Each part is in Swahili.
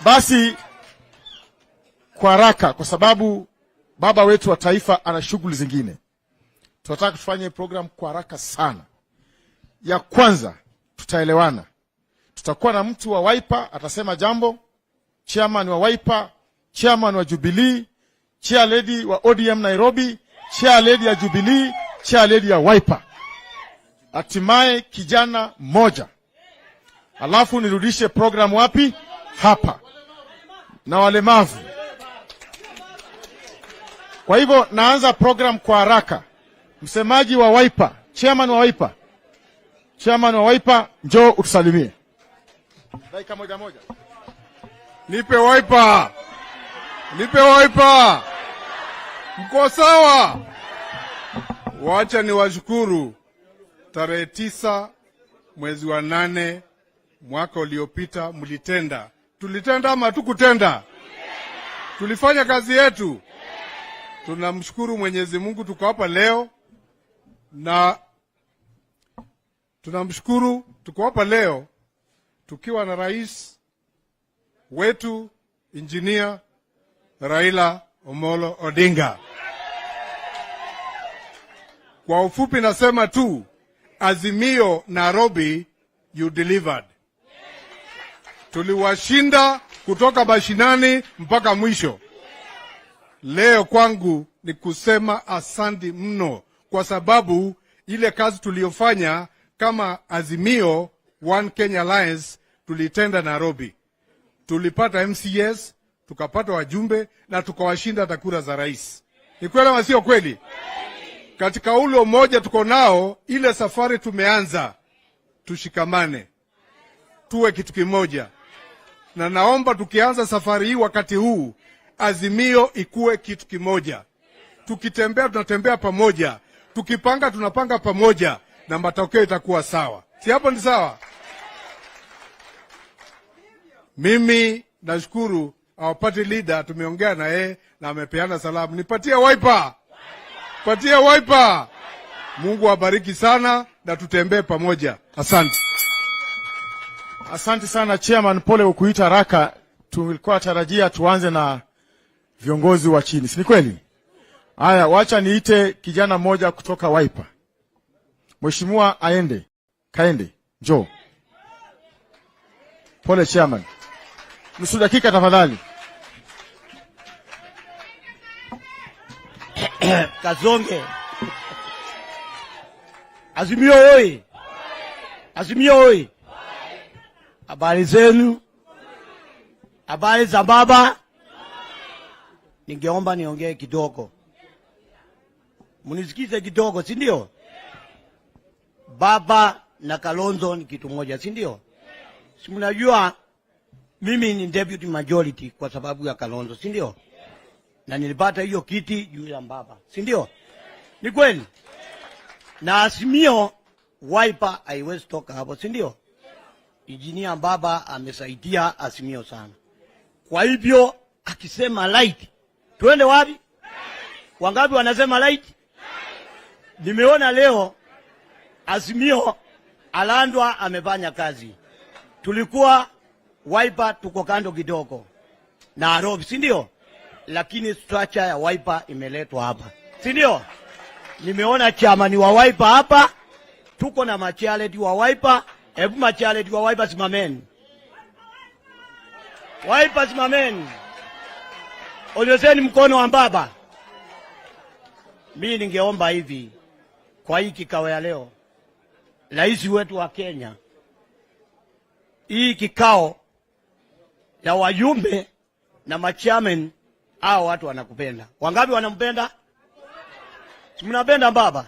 Basi kwa haraka, kwa sababu baba wetu wa taifa ana shughuli zingine, tunataka tufanye program kwa haraka sana. Ya kwanza, tutaelewana, tutakuwa na mtu wa Wiper atasema jambo, chairman wa Wiper, chairman wa Jubilee, chair lady wa ODM Nairobi, chair lady ya Jubilee, chair lady ya Wiper, hatimaye kijana mmoja, alafu nirudishe program wapi? Hapa na walemavu. Kwa hivyo naanza program kwa haraka. Msemaji wa Wiper, chairman wa Wiper, chairman wa Wiper, njoo utusalimie dakika moja moja. Nipe Wiper, nipe Wiper. Mko sawa? Wacha niwashukuru. Tarehe 9 mwezi wa 8 mwaka uliopita mlitenda. Tulitenda ama hatukutenda? Tulifanya kazi yetu. Tunamshukuru Mwenyezi Mungu tuko hapa leo na tunamshukuru tuko hapa leo tukiwa na rais wetu, Engineer Raila Omolo Odinga. Kwa ufupi nasema tu, Azimio Nairobi, you delivered. Tuliwashinda kutoka mashinani mpaka mwisho. Leo kwangu ni kusema asanti mno, kwa sababu ile kazi tuliyofanya kama Azimio One Kenya Alliance tulitenda Nairobi. Tulipata MCAs, tukapata wajumbe na tukawashinda hata kura za rais. Ni kweli ama sio kweli? Katika ule umoja tuko nao, ile safari tumeanza, tushikamane, tuwe kitu kimoja, na naomba tukianza safari hii wakati huu, Azimio ikuwe kitu kimoja. Tukitembea tunatembea pamoja, tukipanga tunapanga pamoja, na matokeo itakuwa sawa. Si hapo ni sawa? Mimi nashukuru our party leader, tumeongea na yeye na amepeana salamu. Nipatie Wiper, patie Wiper. Mungu awabariki sana na tutembee pamoja. Asante. Asante sana, chairman, pole kukuita haraka. Tulikuwa tarajia tuanze na viongozi wa chini, si ni kweli? Haya, wacha niite kijana mmoja kutoka Wiper. Mheshimiwa Aende Kaende, njoo. Pole, chairman, nusu dakika tafadhali. Kazonge. Azimio oi! Azimio oi! Habari zenu? Habari za baba? Ningeomba niongee kidogo, munisikize kidogo, si ndio? Baba na Kalonzo ni kitu moja, si ndio? Si mnajua mimi ni deputy majority kwa sababu ya Kalonzo, si ndio? Na nilipata hiyo kiti juu ya baba, si ndio? Ni kweli? Na Azimio Wiper haiwezi toka hapo, si ndio? Injinia baba amesaidia Azimio sana. Kwa hivyo akisema right, tuende wapi? Wangapi wanasema right? Nimeona leo Azimio Alandwa amefanya kazi. Tulikuwa Wiper tuko kando kidogo na Nairobi, si ndio? Lakini structure ya Wiper imeletwa hapa, si ndio? Nimeona chairman wa Wiper hapa, tuko na machairlady wa Wiper. Hebu machairlady wa Wiper simameni. Wiper simameni, onyesheni mkono wa baba. Mimi ningeomba hivi kwa hii kikao ya leo, rais wetu wa Kenya, hii kikao ya wajumbe na machairman, hao watu wanakupenda. Wangapi wanampenda? Si mnapenda baba?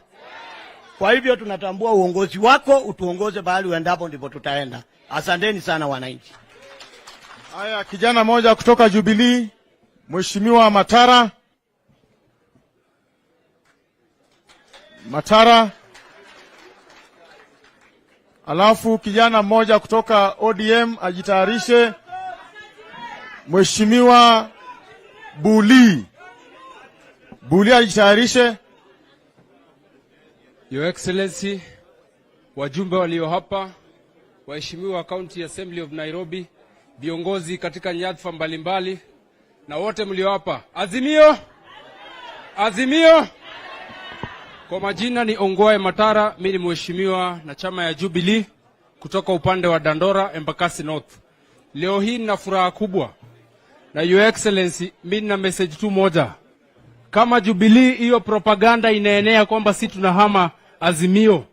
Kwa hivyo tunatambua uongozi wako, utuongoze pahali uendapo, ndipo tutaenda. Asanteni sana wananchi. Haya, kijana mmoja kutoka Jubilee, Mheshimiwa Matara. Matara. Alafu kijana mmoja kutoka ODM ajitayarishe, Mheshimiwa Buli. Buli ajitayarishe. Your Excellency, wajumbe walio hapa, waheshimiwa County Assembly of Nairobi, Viongozi katika nyadhifa mbalimbali na wote mlio hapa. Azimio! Azimio! Kwa majina ni Ongwae Matara, mimi ni mheshimiwa na chama ya Jubilee kutoka upande wa Dandora, Embakasi North. Leo hii nina furaha kubwa na Your Excellency, mimi nina message tu moja. Kama Jubilee, hiyo propaganda inaenea kwamba si tunahama Azimio,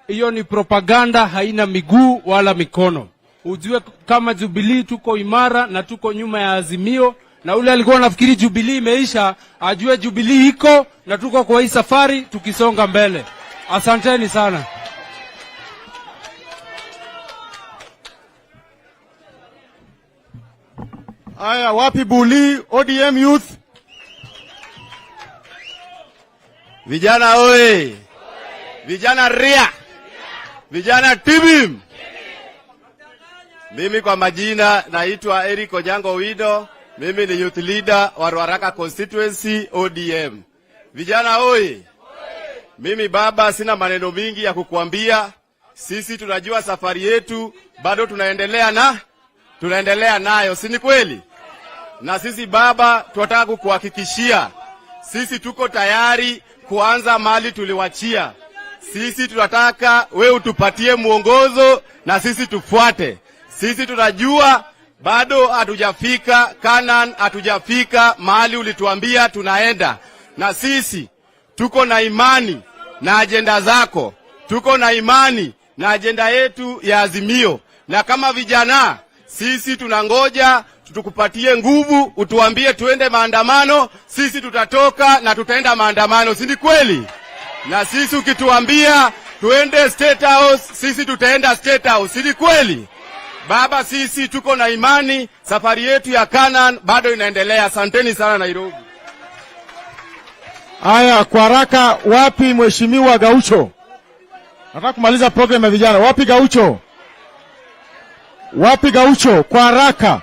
hiyo ni propaganda, haina miguu wala mikono. Ujue kama Jubilee tuko imara na tuko nyuma ya Azimio, na ule alikuwa anafikiri Jubilee imeisha, ajue Jubilee iko na tuko kwa hii safari tukisonga mbele. Asanteni sana. Haya, wapi Buli ODM Youth? Vijana oye! Vijana ria! Vijana tibim! Mimi kwa majina naitwa Eric Onyango Wido. Mimi ni youth leader wa Ruaraka constituency ODM. Vijana oye! Mimi baba, sina maneno mingi ya kukuambia. Sisi tunajua safari yetu bado tunaendelea nayo, si ni kweli? Na sisi baba, tunataka kukuhakikishia sisi tuko tayari kuanza mali tuliwachia. Sisi tunataka we utupatie mwongozo na sisi tufuate. Sisi tunajua bado hatujafika Canaan, hatujafika mahali ulituambia tunaenda, na sisi tuko na imani na ajenda zako, tuko na imani na ajenda yetu ya Azimio, na kama vijana sisi tunangoja tukupatie nguvu, utuambie tuende maandamano, sisi tutatoka na tutaenda maandamano, si ni kweli? Na sisi ukituambia tuende State House, sisi tutaenda State House, si ni kweli? Baba, sisi tuko na imani, safari yetu ya Canaan bado inaendelea. Asanteni sana Nairobi. Haya, kwa haraka, wapi mheshimiwa Gaucho? Nataka kumaliza program ya vijana. Wapi Gaucho? Wapi Gaucho? Kwa haraka,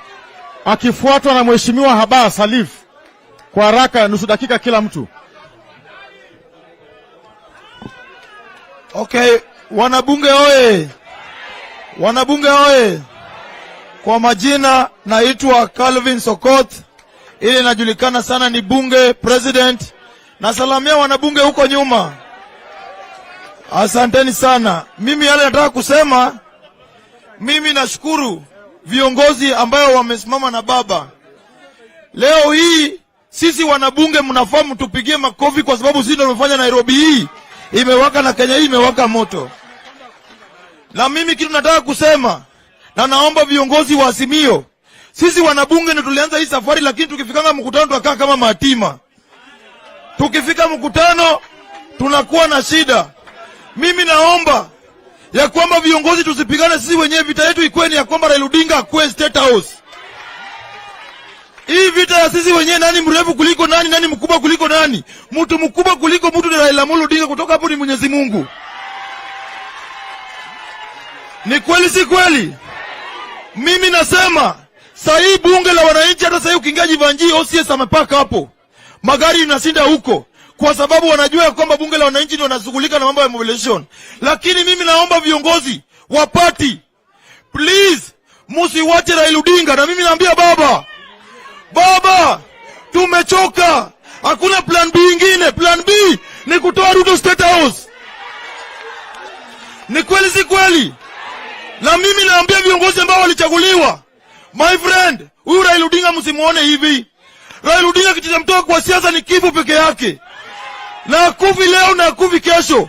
akifuatwa na mheshimiwa Haba Salif. Kwa haraka, nusu dakika kila mtu. Okay, wanabunge oye! Wanabunge oye! Kwa majina naitwa Calvin Sokot, ili najulikana sana ni bunge president. Nasalamia wanabunge huko nyuma, asanteni sana. Mimi yale nataka kusema, mimi nashukuru viongozi ambayo wamesimama na baba leo hii. Sisi wanabunge mnafaa mtupigie makofi kwa sababu sisi ndio tumefanya Nairobi hii imewaka na Kenya hii imewaka moto. Na mimi kitu nataka kusema, na naomba viongozi wa Azimio, sisi wanabunge ndio tulianza hii safari, lakini tukifikanga mkutano tunakaa kama matima. Tukifika mkutano tunakuwa na shida. Mimi naomba ya kwamba viongozi tusipigane sisi wenyewe, vita yetu ikuwe ni ya kwamba Raila Odinga akuwe State House. Hii vita ya sisi wenyewe, nani mrefu kuliko nani, nani mkubwa kuliko nani? Mtu mkubwa kuliko mtu ni Raila Amolo Odinga, kutoka hapo ni Mwenyezi Mungu. Ni kweli si kweli? Mimi nasema saa hii bunge la wananchi, hata saa hii ukiingia Jeevanjee, OCS amepaka hapo, magari inashinda huko kwa sababu wanajua ya kwamba bunge la wananchi ndio wanashughulika na mambo ya mobilization. Lakini mimi naomba viongozi wa party, please musiwache Raila Odinga, na mimi naambia baba, baba, tumechoka. Hakuna plan B ingine. Plan B ni kutoa Ruto State House. Ni kweli si kweli? Na mimi naambia viongozi ambao walichaguliwa, my friend, huyu Raila Odinga msimuone hivi. Raila Odinga kitu cha kwa siasa ni kifo peke yake, na akufi leo na akufi kesho.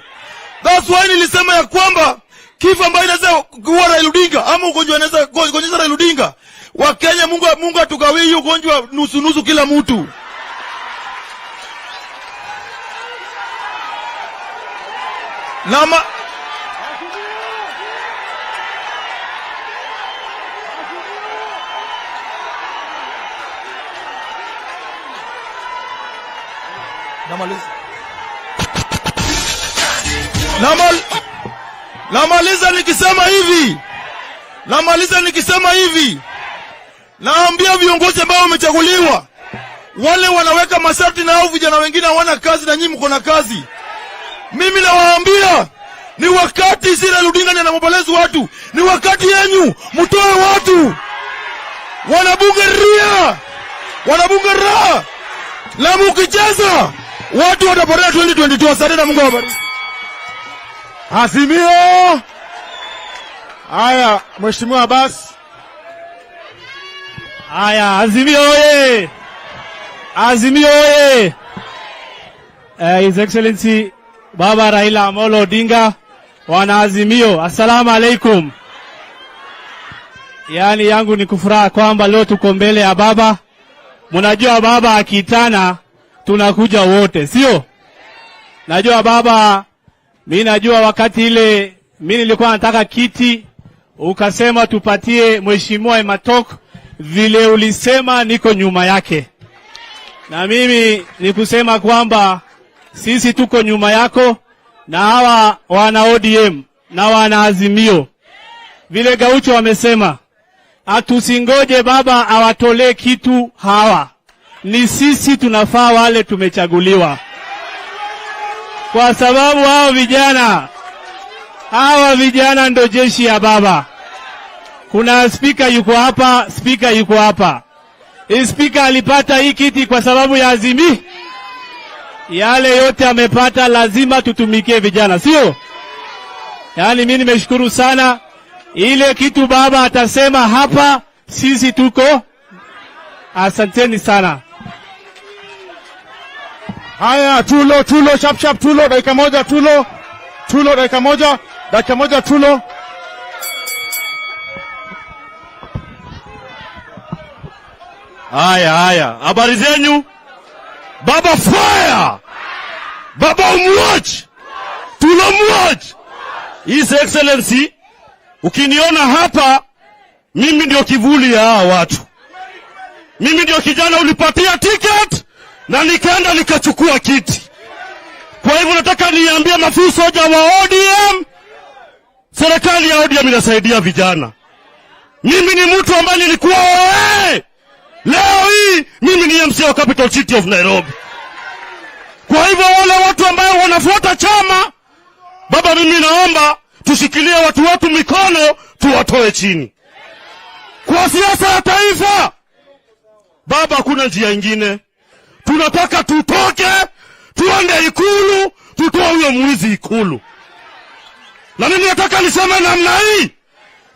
That's why nilisema ya kwamba kifo ambayo inaweza kuua Raila Odinga ama ugonjwa inaweza kuonyesha Raila Odinga, Wakenya, Mungu atugawie hiyo ugonjwa nusu nusu kila mtu. Namaliza. Namaliza nikisema hivi. Namaliza nikisema hivi. Naambia viongozi ambao wamechaguliwa, wale wanaweka masharti na hao vijana wengine hawana kazi na nyinyi mko na kazi. Mimi nawaambia ni wakati si Raila Odinga ndiye anamobilize watu, ni wakati yenyu mtoe watu. Wanabunge ria, wanabunge raha, na mukicheza watu watapotea 2022. Asante na Mungu awabariki. Azimio. Haya, Mheshimiwa Abbas. Haya, Azimio oye! Azimio oye! His Excellency Baba Raila Amolo Odinga, wana Azimio, assalamu alaikum. Yaani yangu ni kufuraha kwamba leo tuko mbele ya baba. Mnajua baba akiitana tunakuja wote, sio? Najua baba, mi najua wakati ile mi nilikuwa nataka kiti, ukasema tupatie Mheshimiwa Ematok, vile ulisema niko nyuma yake, na mimi ni kusema kwamba sisi tuko nyuma yako na hawa wana ODM na wana Azimio, vile Gaucho wamesema, atusingoje baba awatolee kitu hawa, ni sisi tunafaa wale tumechaguliwa, kwa sababu hao vijana, hawa vijana ndo jeshi ya baba. Kuna spika yuko hapa, spika yuko hapa. Hii spika alipata hii kiti kwa sababu ya Azimio. Yale yote amepata, lazima tutumikie vijana, sio? Yaani mimi nimeshukuru sana. Ile kitu baba atasema hapa, sisi tuko. Asanteni sana. Haya, Tulo, Tulo, chap chap, Tulo, dakika moja, Tulo, Tulo, dakika moja, Tulo. Haya haya, habari zenyu? Baba fire! Baba umwatch! Tulo mwatch! His Excellency, ukiniona hapa mimi ndio kivuli ya hawa watu. Mimi ndio kijana ulipatia ticket na nikaenda nikachukua kiti. Kwa hivyo nataka niambie mafusoja wa ODM, serikali ya ODM inasaidia vijana. Mimi ni mtu ambaye nilikuwa OA. Leo hii mimi ni MC wa Capital City of Nairobi. Kwa hivyo wale watu ambao wanafuata chama, baba, mimi naomba tushikilie watu wetu mikono, tuwatoe chini kwa siasa ya taifa. Baba, hakuna njia ingine. Tunataka tutoke, tuende Ikulu, tutoe huyo mwizi Ikulu. Na mimi nataka niseme namna hii,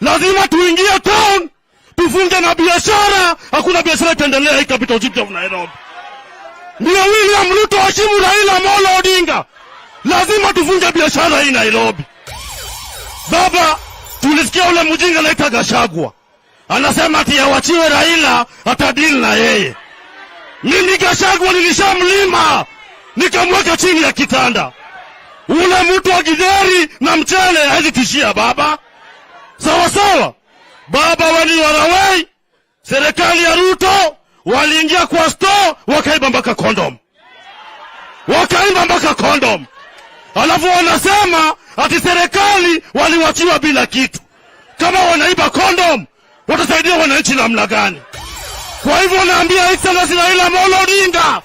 lazima tuingie town, tufunge na biashara. Hakuna biashara itaendelea hii Capital City of Nairobi. Ndio William Ruto heshimu Raila Amolo Odinga, lazima tufunge biashara hii Nairobi. Baba, tulisikia ule mjinga anaitwa Gachagua anasema ati awachiwe Raila atadili na yeye. Mimi Gachagua nilishamlima nikamweka chini ya kitanda. Ule mtu wa githeri na mchele hawezi tishia baba. Sawa sawa, baba, when you are away, serikali ya Ruto waliingia kwa store wakaiba mpaka condom, wakaiba mpaka condom, alafu wanasema ati serikali waliwachiwa bila kitu. Kama wanaiba condom, watasaidia wananchi namna gani? Kwa hivyo naambia Excellency Raila Amolo Odinga,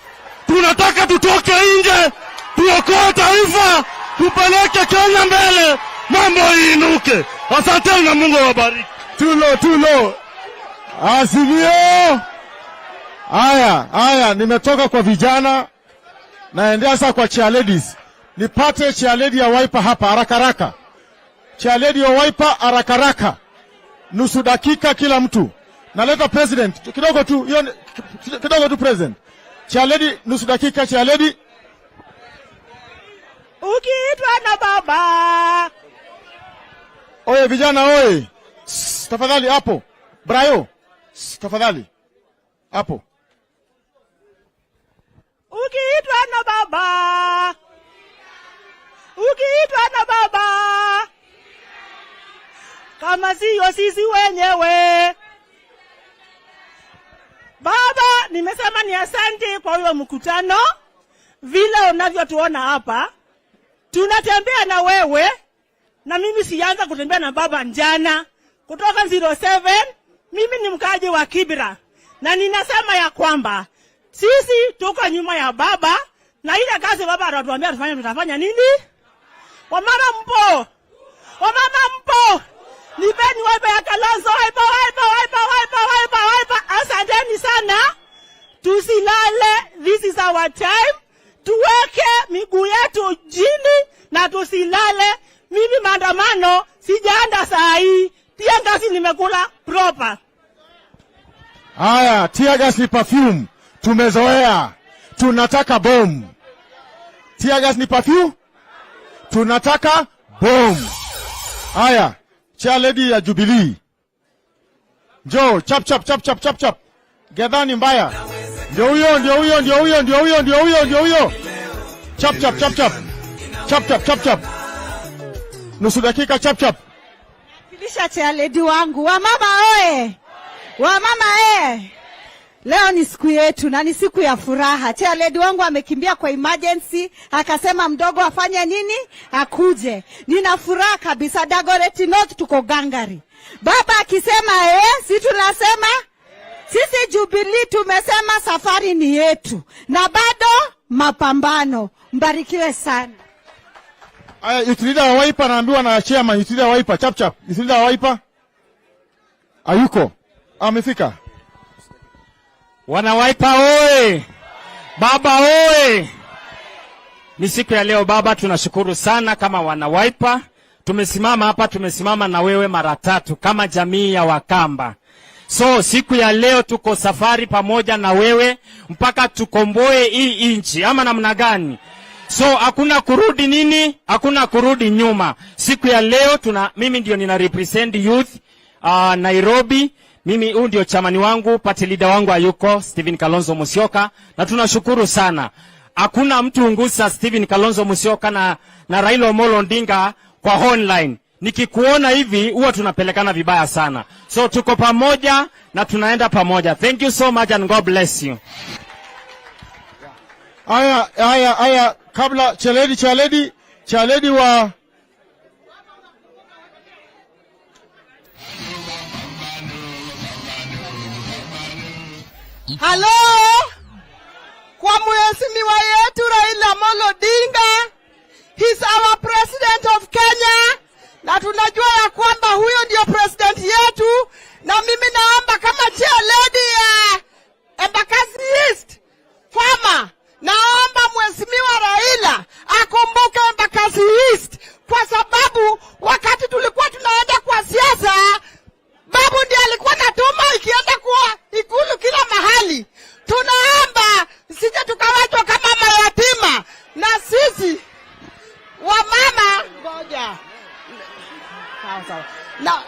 tunataka tutoke nje, tuokoe taifa, tupeleke Kenya mbele, mambo iinuke. Asanteni na Mungu awabariki. Tulo, Tulo. Azimio. Haya, haya, nimetoka kwa vijana, naendea sasa kwa chair ladies. Nipate chair lady ya Wiper hapa haraka haraka. Chair lady ya Wiper haraka haraka. Nusu dakika kila mtu. Naleta president kidogo tu, hiyo kidogo tu president. Chair lady nusu dakika, chair lady. Ukiitwa na baba. Oye vijana oye. Tafadhali hapo. Brayo. Tafadhali. Hapo. Ukiitwa na baba. Ukiitwa na baba. Kama siyo sisi wenyewe. Baba, nimesema ni asante kwa huyo mkutano. Vile unavyotuona hapa, tunatembea na wewe, na mimi sianza kutembea na baba njana. Kutoka 07, mimi ni mkaji wa Kibra. Na ninasema ya kwamba sisi tuko nyuma ya baba, na ile kazi baba anatuambia tufanye, tutafanya nini? Wamama mpo? Wamama mpo? Nipeni Wiper ya Kalonzo, Wiper, Wiper, Wiper, Wiper, Wiper, Wiper. Tusilale, this is our time. Tuweke miguu yetu chini na tusilale. Mimi maandamano sijaanda saa hii, tear gas nimekula proper. Haya, tear gas ni perfume, tumezoea, tunataka bomb. Tear gas ni perfume, tunataka bomb. Haya, chair lady ya Jubilee, njoo chap chap chap chap chap chap. Gedhani mbaya, ndio huyo, ndio huyo, ndio huyo, ndio huyo, ndio huyo, ndio huyo. Chap chap chap chap chap chap chap chap, nusu dakika, chap chap. Kilisha chair lady wangu, wamama oye, wamama eh. Leo ni siku yetu na ni siku ya furaha. Chair lady wangu amekimbia kwa emergency, akasema mdogo afanye nini? Akuje. Nina furaha kabisa. Dagoretti North tuko gangari. Baba akisema eh, si tunasema sisi Jubilee tumesema safari ni yetu na bado mapambano. Mbarikiwe sana. Aya, youth leader wa Wiper anaambiwa na chairman, youth leader wa Wiper, chap chap. Youth leader wa Wiper hayuko. Amefika. Wana Wiper oye! Baba oye! Ni siku ya leo baba, tunashukuru sana kama wana Wiper. Tumesimama hapa, tumesimama na wewe mara tatu kama jamii ya Wakamba. So siku ya leo tuko safari pamoja na wewe mpaka tukomboe hii nchi, ama namna gani? So hakuna kurudi nini, hakuna kurudi nyuma. Siku ya leo tuna, mimi ndio nina represent youth Nairobi. Mimi huyu ndio chairman wangu, party leader wangu hayuko, Stephen Kalonzo Musyoka, na tunashukuru sana. Hakuna mtu ungusa Stephen Kalonzo Musyoka na Raila Amolo Odinga kwa online. Nikikuona hivi huwa tunapelekana vibaya sana. So tuko pamoja na tunaenda pamoja. Thank you so much and God bless you. Aya, aya, aya, kabla chairlady, chairlady, chairlady wa Halo, kwa mheshimiwa yetu Raila Amolo Odinga, he's our president of Kenya, na tunajua ya kwamba huyo ndio president yetu, na mimi naomba kama chair lady ya Embakasi East farmer, naomba mheshimiwa Raila akumbuke Embakasi East, kwa sababu wakati tulikuwa tunaenda kwa siasa babu ndiye alikuwa natuma ikienda kuwa Ikulu kila mahali. Tunaomba sije tukawachwa kama mayatima, na sisi wamama, ngoja sawa sawa,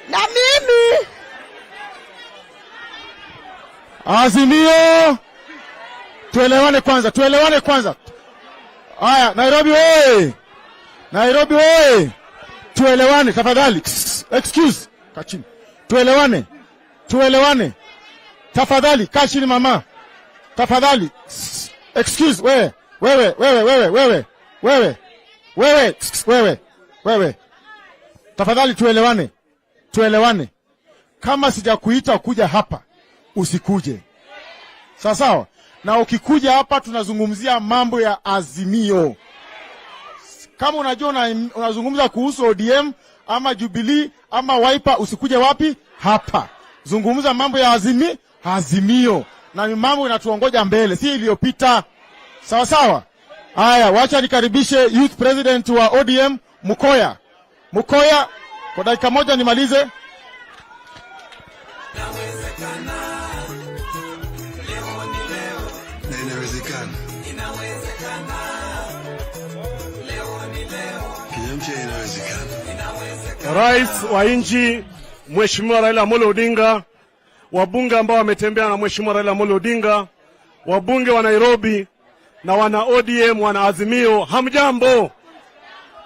na mimi Azimio. Tuelewane kwanza, tuelewane kwanza. Haya, Nairobi oye! Nairobi oye! Tuelewane tafadhali. Excuse, kaa chini. Tuelewane, tuelewane tafadhali. Kaa chini mama, tafadhali. Excuse, wewe, wewe, wewe, wewe, wewe, wewe, wewe, wewe, wewe, tafadhali tuelewane, tuelewane. Kama sijakuita kuja hapa, usikuje. Sawa sawa. Na ukikuja hapa tunazungumzia mambo ya Azimio. Kama unajua unazungumza kuhusu ODM ama Jubilee ama Wiper, usikuje wapi? Hapa. Zungumza mambo ya Azimio, na ni mambo inatuongoja mbele, si iliyopita. Sawa sawa. Haya, wacha nikaribishe youth president wa ODM Mukoya. Mukoya, kwa dakika moja nimalize. Na inawezekana. Kenya mpya inawezekana. Rais wa nchi Mheshimiwa Raila Amolo Odinga, wabunge ambao wametembea na Mheshimiwa Raila Amolo Odinga, wabunge wa Nairobi na wana ODM, wana Azimio, hamjambo?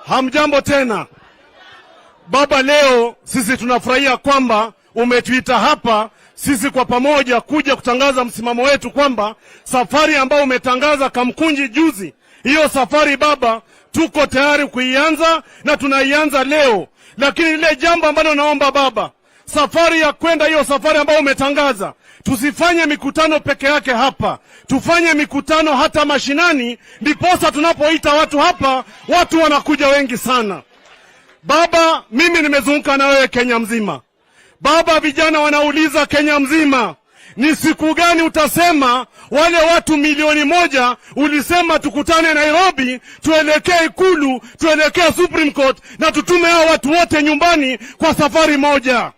Hamjambo tena. Baba, leo sisi tunafurahia kwamba umetuita hapa sisi kwa pamoja kuja kutangaza msimamo wetu kwamba safari ambayo umetangaza Kamkunji juzi, hiyo safari baba, tuko tayari kuianza na tunaianza leo. Lakini lile jambo ambalo naomba baba, safari ya kwenda hiyo safari ambayo umetangaza, tusifanye mikutano peke yake hapa, tufanye mikutano hata mashinani, ndiposa tunapoita watu hapa, watu wanakuja wengi sana. Baba, mimi nimezunguka na wewe Kenya mzima. Baba, vijana wanauliza Kenya mzima, ni siku gani utasema wale watu 1 milioni ulisema tukutane Nairobi, tuelekee Ikulu, tuelekee Supreme Court na tutume hao watu wote nyumbani kwa safari moja?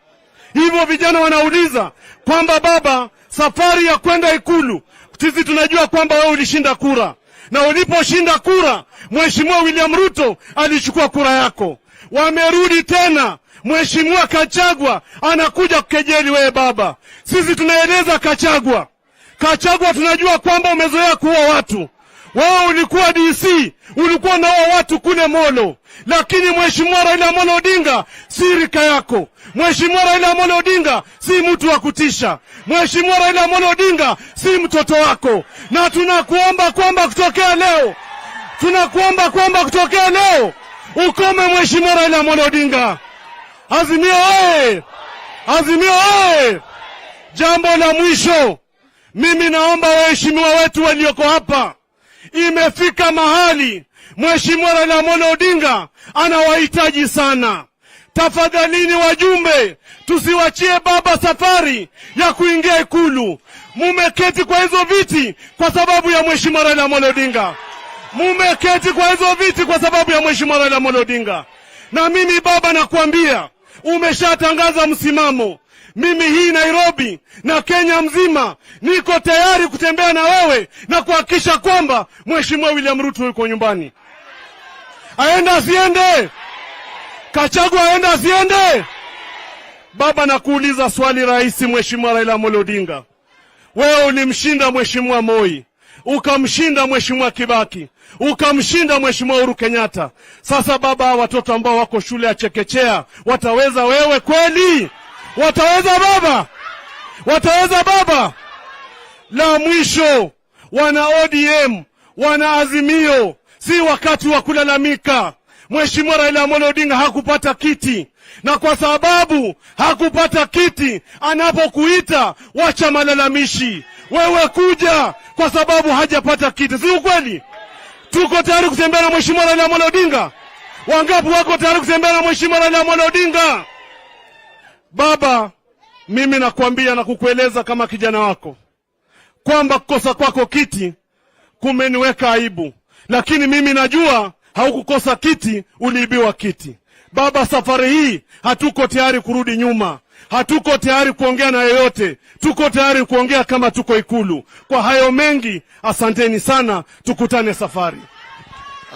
Hivyo vijana wanauliza kwamba baba, safari ya kwenda Ikulu, sisi tunajua kwamba wewe ulishinda kura, na uliposhinda kura, Mheshimiwa William Ruto alichukua kura yako. Wamerudi tena, Mheshimiwa Gachagua anakuja kukejeli wewe baba. Sisi tunaeleza Gachagua, Gachagua, tunajua kwamba umezoea kuua watu. Wewe ulikuwa DC, ulikuwa unaua watu kule Molo, lakini Mheshimiwa Raila Amolo Odinga si rika yako. Mheshimiwa Raila Amolo Odinga si mtu wa kutisha. Mheshimiwa Raila Amolo Odinga si mtoto wako, na tunakuomba kwamba kutokea leo, tunakuomba kwamba kutokea leo ukome Mheshimiwa Raila Amolo Odinga. Azimio oye! Azimio oye! Jambo la mwisho, mimi naomba waheshimiwa wetu walioko hapa, imefika mahali Mheshimiwa Raila Amolo Odinga anawahitaji sana. Tafadhalini wajumbe, tusiwachie baba safari ya kuingia Ikulu. Mumeketi kwa hizo viti kwa sababu ya Mheshimiwa Raila Amolo Odinga. Mumeketi kwa hizo viti kwa sababu ya Mheshimiwa Raila Amolo Odinga. Na mimi baba, nakuambia umeshatangaza msimamo. Mimi hii Nairobi na Kenya mzima niko tayari kutembea na wewe na kuhakikisha kwamba Mheshimiwa William Ruto yuko nyumbani. Aende asiende? Gachagua aende asiende? Baba, nakuuliza swali rahisi, Mheshimiwa Raila Amolo Odinga, wewe ulimshinda Mheshimiwa Moi, ukamshinda Mheshimiwa Kibaki, ukamshinda Mheshimiwa Uhuru Kenyatta. Sasa baba, watoto ambao wako shule ya chekechea wataweza wewe kweli? Wataweza baba? Wataweza baba? La mwisho, wana ODM, wana Azimio, si wakati wa kulalamika. Mheshimiwa Raila Amolo Odinga hakupata kiti, na kwa sababu hakupata kiti, anapokuita wacha malalamishi, wewe kuja, kwa sababu hajapata kiti, si ukweli? Tuko tayari kutembea na Mheshimiwa Raila Amolo Odinga. Wangapi wako tayari kutembea na Mheshimiwa Raila Amolo Odinga? Baba, mimi nakwambia na kukueleza kama kijana wako kwamba kukosa kwako kiti kumeniweka aibu, lakini mimi najua haukukosa kiti, uliibiwa kiti. Baba, safari hii hatuko tayari kurudi nyuma, hatuko tayari kuongea na yeyote, tuko tayari kuongea kama tuko Ikulu. Kwa hayo mengi, asanteni sana, tukutane safari.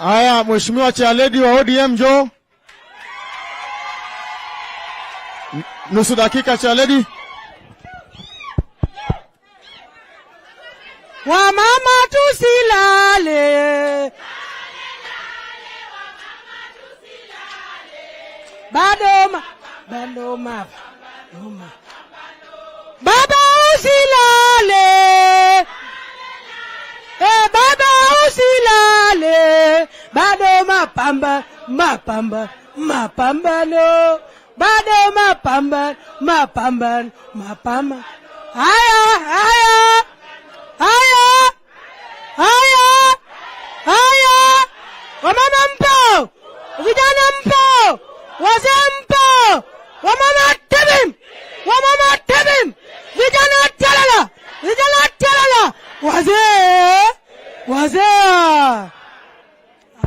Haya, Mheshimiwa Chairlady wa ODM njoo. Nusu dakika, Chairlady. Wamama tusilale, bado ma, bado ma, ma. Baba usilale, eh, baba usilale, bado mapamba mapamba mapambano, bado mapamba mapambano mapamba. Haya haya haya haya haya, wamama mpo, vijana mpo, wazee mpo, wamama tebim, wamama tebim, vijana talala, vijana talala, wazee wazee,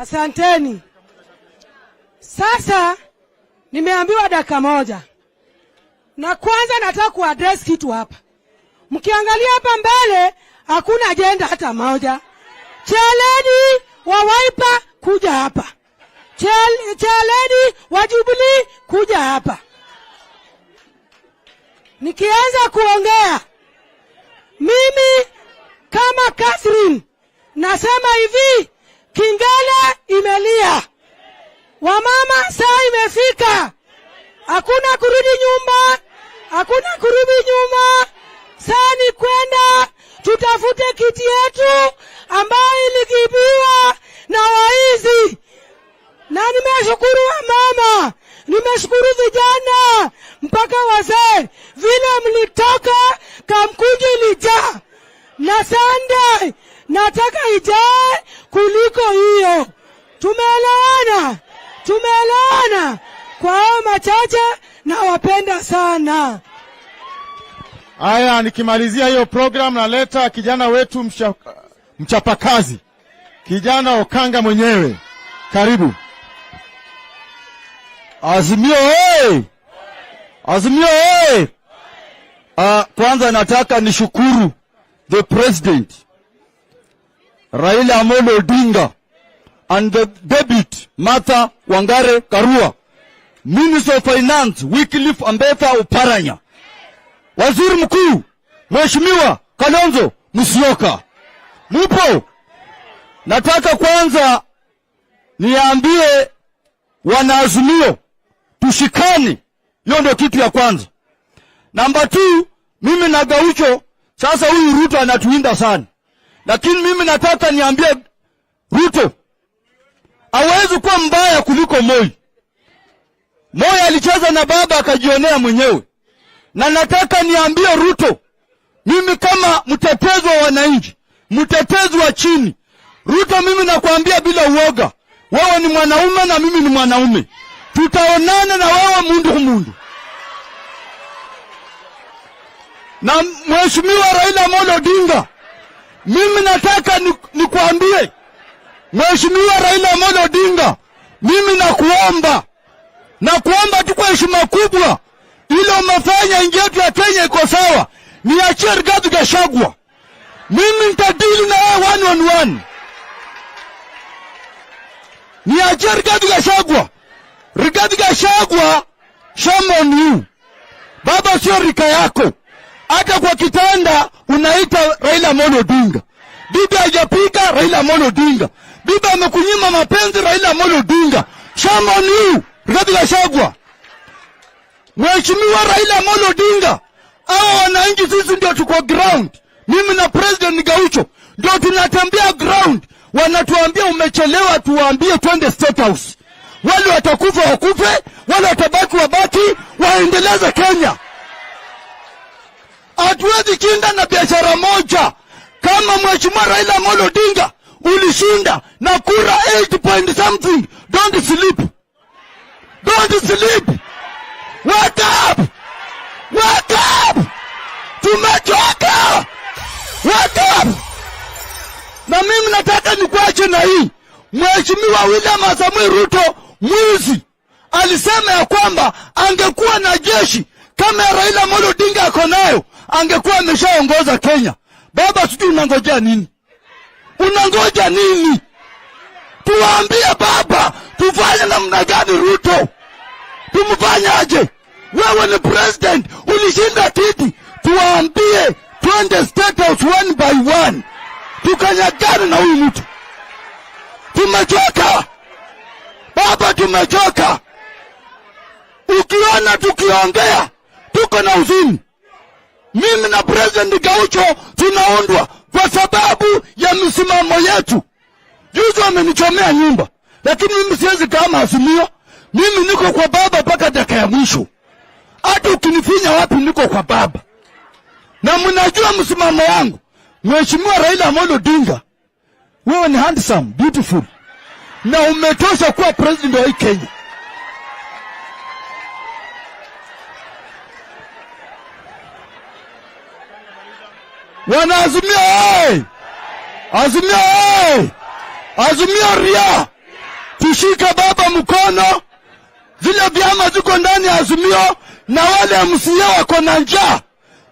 asanteni. Sasa nimeambiwa dakika moja, na kwanza nataka kuaddress kitu hapa. Mkiangalia hapa mbele hakuna ajenda hata moja. Chairlady wa Wiper kuja hapa, Chairlady wa Jubilee kuja hapa. Nikianza kuongea mimi kama Catherine nasema hivi, kengele imelia, wamama, saa imefika, hakuna kurudi nyuma, hakuna kurudi nyuma. Saa ni kwenda tutafute kiti yetu ambayo iliibiwa na waizi. Na nimeshukuru wamama, nimeshukuru vijana mpaka wazee, vile mlitoka Kamkunji ilijaa, na Sunday nataka ijae kuliko hiyo. Tumeelewana? Tumeelewana? Kwa hayo machache, nawapenda sana. Haya, nikimalizia hiyo program naleta kijana wetu mchapakazi, kijana Okanga mwenyewe. Karibu. Azimio hey! Azimio hey! Kwanza nataka nishukuru the president Raila Amolo Odinga and the deputy Martha Wangare Karua, Minister of Finance Wycliffe Ambetha Oparanya, Waziri Mkuu Mheshimiwa Kalonzo Musyoka. Mupo? Nataka kwanza niambie wanaazimio tushikane, hiyo ndio kitu ya kwanza. Namba 2, mimi na Gaucho, sasa huyu Ruto anatuinda sana, lakini mimi nataka niambie Ruto hawezi kuwa mbaya kuliko Moi. Moi alicheza na baba akajionea mwenyewe, na nataka niambie Ruto, mimi kama mtetezi wa wananchi, mtetezi wa chini, Ruto, mimi nakwambia bila uoga, wewe ni mwanaume na mimi ni mwanaume, tutaonana na wewe mundu mundu. Na Mheshimiwa Raila Amolo Odinga, mimi nataka nikuambie Mheshimiwa Raila Amolo Odinga, mimi nakuomba tu kwa heshima kubwa, ile umefanya nchi yetu ya Kenya iko sawa, niachie Rigathi Gachagua, mimi nitadili na wewe one on one. Niachie Rigathi Gachagua. Rigathi Gachagua, shame on you. Baba sio rika yako. Hata kwa kitanda unaita Raila Amolo Odinga. Bibi hajapika Raila Amolo Odinga. Bibi amekunyima mapenzi Raila Amolo Odinga. Shame on you, Rigathi Gachagua. Mheshimiwa Raila Amolo Odinga, hao wananchi sisi ndio tuko ground. Mimi na President Gaucho ndio tunatembea ground. Wanatuambia umechelewa, tuwaambie twende State House. Wale watakufa wakufe, wale watabaki wabaki, waendeleze Kenya. Hatuwezi shinda na biashara moja. Kama Mheshimiwa Raila Amolo Odinga ulishinda na kura 8 point something, don't sleep. Don't sleep. Wake up! Wake up! Tumechoka! Wake up! Na mimi nataka nikuache na hii. Mheshimiwa William Samoei Ruto mwizi alisema ya kwamba angekuwa na jeshi kama ya Raila Amolo Odinga ako nayo, angekuwa ameshaongoza Kenya. Baba, sijui unangojea nini? Unangoja nini? Tuwaambie baba, tufanye namna gani Ruto? Tumfanyaje? Wewe ni president, ulishinda kiti. Tuwaambie twende State House one by one, tukanyagane na huyu mtu. Tumechoka baba, tumechoka. Ukiona tukiongea tuko na huzuni. Mimi na President Gaucho tunaundwa kwa sababu ya misimamo yetu. Juzi wamenichomea nyumba, lakini mimi siwezi kama Azimio. Mimi niko kwa baba mpaka dakika ya mwisho. Hata ukinifinya wapi, niko kwa baba. Na mnajua msimamo wangu. Mheshimiwa Raila Amolo Odinga, wewe ni handsome, beautiful, na umetosha kuwa president wa hii Kenya. Wanaazimio hey! Azimio hey! Azimio ria! Tushike baba mkono. Zile vyama ziko ndani ya Azimio na wale MCA wako na njaa.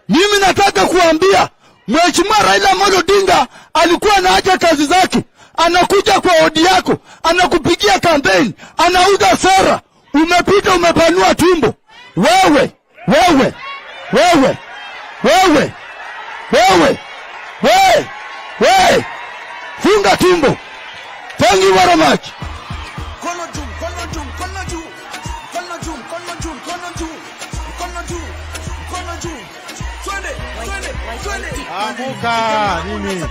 Mimi nataka kuambia Mheshimiwa Raila Amolo Odinga alikuwa anaacha kazi zake, anakuja kwa odi yako, anakupigia kampeni, anauza sera. Umepita, umepanua tumbo. Wewe, wewe, wewe, wewe, wewe, wewe, wewe, funga tumbo. Thank you very much. Mkono juu, mkono juu, mkono juu. Mkono juu, mkono juu, mkono juu. Mkono juu, mkono juu. Twende, twende, twende. Amuka nini?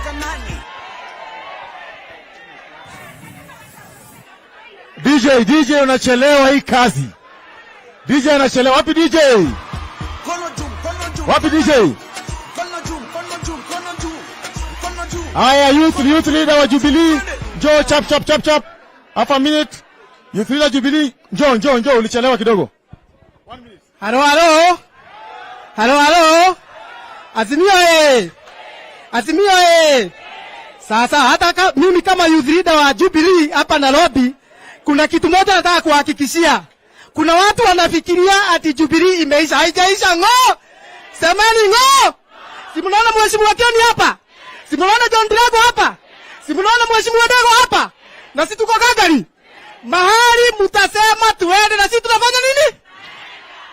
DJ, DJ unachelewa hii kazi. DJ anachelewa. Wapi DJ? Mkono juu, mkono juu. Wapi DJ? Mkono juu, mkono juu, mkono juu. Mkono juu. Haya, youth leader wa Jubilee. Njoo chap chap chap chap. Half a minute. Youth leader Jubilee, njoo, njoo, njoo, ulichelewa kidogo. Halo, halo. Halo, halo. Azimio eh. Azimio eh. Sasa hata mimi kama youth leader wa Jubilee hapa Nairobi, kuna kitu moja nataka kuhakikishia. Kuna watu wanafikiria ati Jubilee imeisha. Haijaisha ng'o. Semeni ng'o. Si mnaona Mheshimiwa Kioni hapa? Si mnaona John Drago hapa? Si mnaona Mheshimiwa Dago hapa? Na si tuko gagari. Mahali mtasema tuende na sisi tunafanya nini?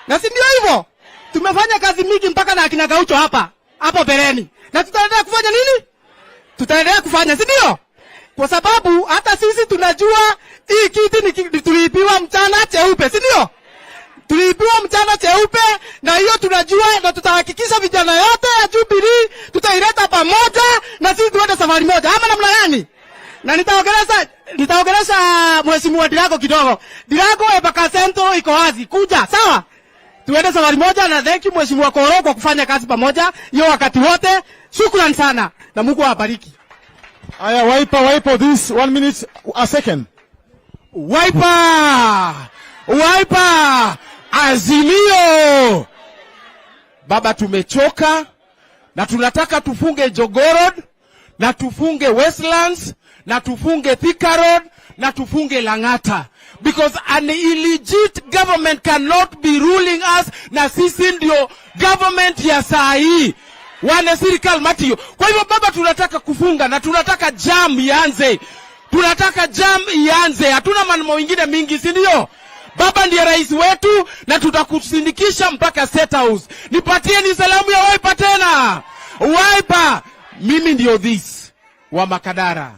Na si ndio hivyo? Tumefanya kazi mingi mpaka na akina Gaucho hapa hapo mbeleni. Na tutaendelea kufanya nini? Tutaendelea kufanya, si ndio? Kwa sababu hata sisi tunajua hii kiti ni tuliibiwa mchana cheupe, si ndio? Tuliibiwa mchana cheupe, na hiyo tunajua, na tutahakikisha vijana yote ya Jubilee tutaileta pamoja na sisi tuende safari moja, ama namna gani? Na nitaongelesha Mheshimiwa Dirago kidogo. Dirago, Embakasi Central iko wazi, kuja, sawa? Tuende safari moja, na thank you Mheshimiwa Koro kwa kufanya kazi pamoja hiyo wakati wote. Shukrani sana na Mungu awabariki. Aya, Wiper, Wiper, this one minute, a second. Wiper! Wiper! Azimio! Baba, tumechoka na tunataka tufunge Jogoo Road na tufunge Westlands na tufunge Thika Road na tufunge Lang'ata, because an illegit government cannot be ruling us, na sisi ndio government ya saa hii wane serikali matiyo. Kwa hivyo baba, tunataka kufunga na tunataka jam ianze, tunataka jam ianze, hatuna maneno mengine mingi, si ndio? Baba ndiye rais wetu na tutakusindikisha mpaka State House. Nipatieni salamu ya Wiper tena. Wiper, mimi ndio this wa Makadara.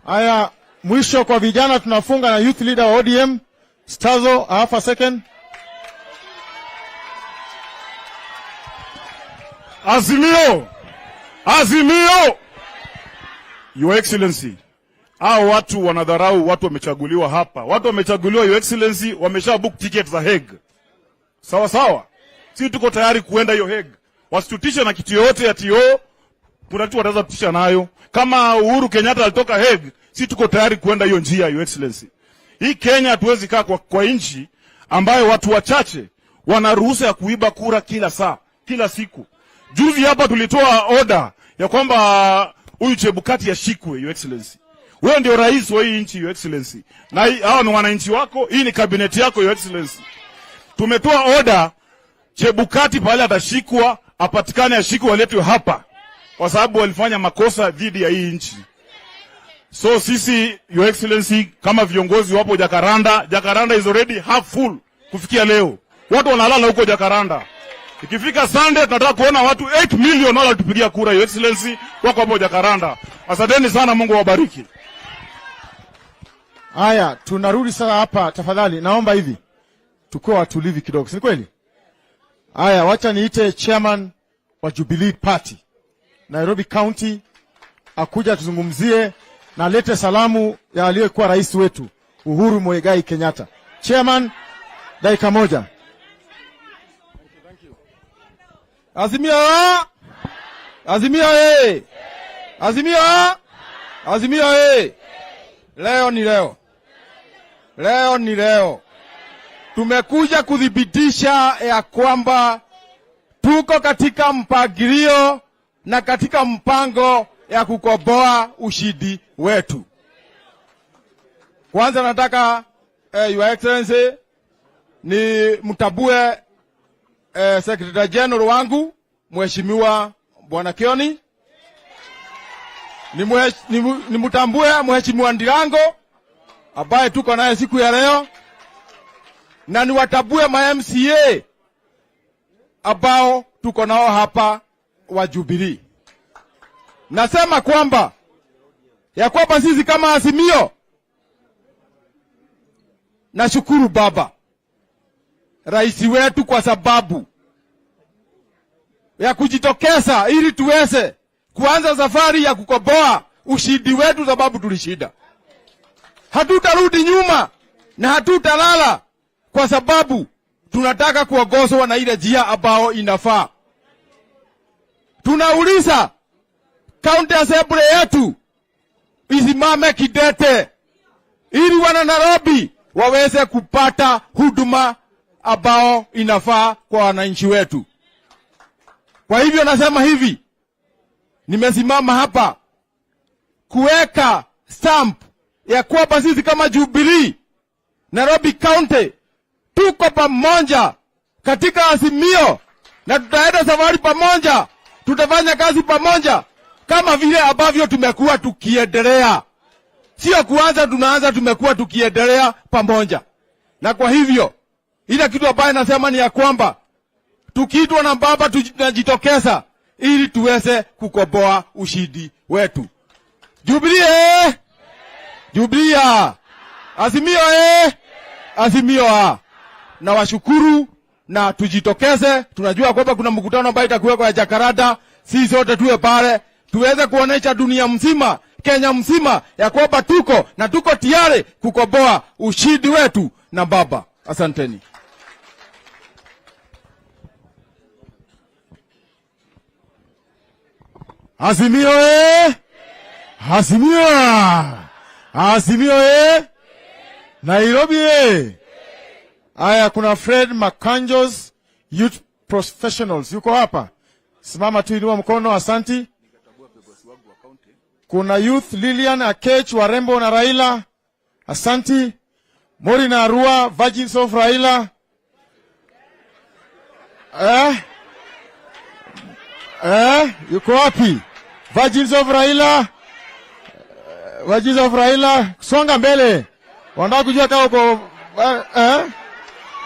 Haya, mwisho kwa vijana tunafunga na youth leader wa ODM, Stazo, half a second. Azimio! Azimio! Your Excellency, hao watu wanadharau watu wamechaguliwa hapa. Watu wamechaguliwa, Your Excellency, wamesha book ticket za Hague. Sawa sawa. Sisi tuko tayari kuenda hiyo Hague. Wasitutishe na kitu yoyote ya TO. Kuna kitu wataweza kutisha nayo. Kama Uhuru Kenyatta alitoka Hague, sisi tuko tayari kuenda hiyo njia, Your Excellency. Hii Kenya hatuwezi kaa kwa nchi ambayo watu wachache wana ruhusa ya kuiba kura kila saa, kila siku. Juzi hapa tulitoa order ya kwamba huyu Chebukati ashikwe, Your Excellency. Wewe ndio rais wa hii nchi, Your Excellency. Na hao ni wananchi wako, hii ni kabineti yako, Your Excellency. Tumetoa order Chebukati pale atashikwa, apatikane, ashikwe, aletwe hapa kwa sababu walifanya makosa dhidi ya hii nchi. So sisi, Your Excellency, kama viongozi wapo Jacaranda, Jacaranda is already half full kufikia leo. Watu wanalala huko Jacaranda. Ikifika Sunday tunataka kuona watu 8 million wala tupigia kura, Your Excellency, wako hapo Jacaranda. Asanteni sana, Mungu awabariki. Haya, tunarudi sasa hapa, tafadhali naomba hivi tukue watulivu kidogo, si kweli? Haya, wacha niite chairman wa Jubilee Party Nairobi County akuja tuzungumzie na alete salamu ya aliyekuwa rais wetu Uhuru Muigai Kenyatta. Chairman, dakika moja. Azimio! Azimio eh! Azimio! Azimio eh! Leo ni leo. Leo ni leo. Tumekuja kuthibitisha ya kwamba tuko katika mpangilio na katika mpango ya kukomboa ushindi wetu. Kwanza nataka Your Excellency ni mtabue Secretary General wangu Mheshimiwa Bwana Kioni, ni mtambue Mheshimiwa Ndirango ambaye tuko naye siku ya leo, na niwatabue ma MCA ambao tuko nao hapa wa Jubilee. Nasema kwamba ya kwamba sisi kama Azimio, nashukuru baba rais wetu kwa sababu ya kujitokeza ili tuweze kuanza safari ya kukomboa ushindi wetu, sababu tulishinda. Hatutarudi nyuma na hatutalala, kwa sababu tunataka kuongozwa na ile njia ambao inafaa. Tunauliza county assembly yetu isimame kidete. ili wana Nairobi waweze kupata huduma ambao inafaa kwa wananchi wetu. Kwa hivyo nasema hivi, nimesimama hapa kuweka stamp ya kwamba sisi kama Jubilee Nairobi County tuko pamoja katika Azimio na tutaenda safari pamoja, tutafanya kazi pamoja kama vile ambavyo tumekuwa tukiendelea. Sio kuanza, tunaanza, tumekuwa tukiendelea pamoja. Na kwa hivyo ile kitu ambayo nasema ni ya kwamba tukiitwa na baba tunajitokeza ili tuweze kukomboa ushindi wetu. Jubilee eh! Jubilee! Azimio eh! Azimio ah! Na washukuru na tujitokeze. Tunajua kwamba kuna mkutano ambayo itakuwekwa ya Jacaranda, sisi sote tuwe pale tuweze kuonesha dunia mzima, Kenya mzima ya kwamba tuko na tuko tayari kukomboa ushindi wetu na baba. Asanteni. Azimio eh! Azimio! Azimio eh! Nairobi eh! Aya, kuna Fred Makanjos, Youth Professionals, yuko hapa. Simama tu, inua mkono, asanti. Kuna Youth Lilian Akech, warembo na Raila, asanti. Mori na Arua, Virgins of Raila. Eh? Eh, yuko wapi? Virgins of Raila. Virgins of Raila, songa mbele. Wanataka kujua kama uko eh?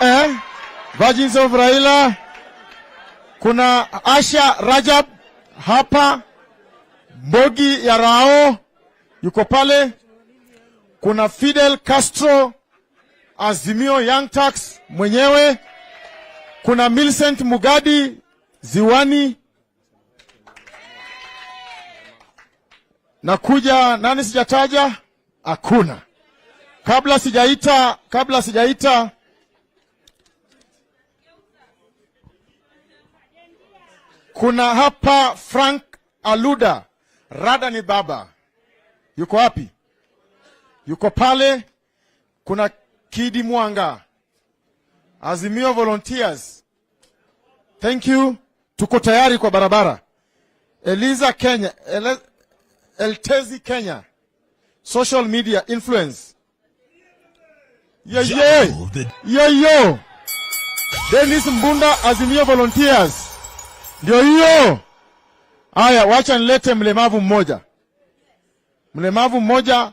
Eh? Virgins of Raila. Kuna Asha Rajab hapa, Mbogi ya Rao yuko pale. Kuna Fidel Castro, Azimio Young Turks mwenyewe. Kuna Millicent Mugadi Ziwani. Nakuja nani sijataja? Hakuna. Kabla sijaita kuna hapa Frank Aluda, Rada ni baba. Yuko wapi? Yuko pale. Kuna Kidi Mwanga, Azimio Volunteers. Thank you. Tuko tayari kwa barabara. Eliza Kenya, Eltezi Kenya, social media influence. Yeah, yeah. Yeah, yo. Dennis Mbunda, Azimio Volunteers. Ndio hiyo. Haya, wacha nilete mlemavu mmoja. Mlemavu mmoja,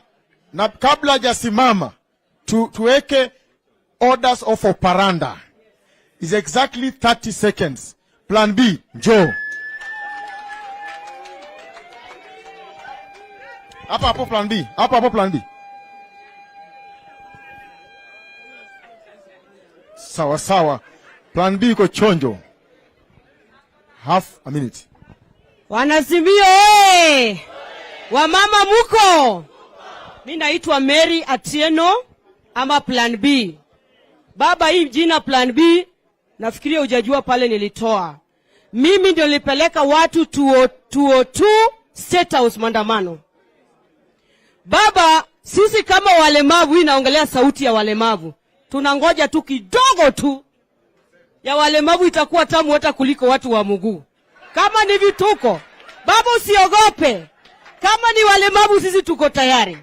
na kabla hajasimama tuweke orders of operanda. Is exactly 30 seconds. Plan B, njoo. Hapa hapo plan B. Hapo hapo plan B. Sawa sawa. Plan B iko chonjo. Half a minute. Wanaazimio oye! Wamama muko? Mi naitwa Mary Atieno ama Plan B. Baba, hii jina Plan B nafikiria hujajua pale nilitoa. Mimi ndio nilipeleka watu 202 State House maandamano. Baba, sisi kama walemavu, hii naongelea sauti ya walemavu, tunangoja tu kidogo tu ya walemavu itakuwa tamu hata kuliko watu wa mguu. Kama ni vituko, baba usiogope. Kama ni walemavu, sisi tuko tayari,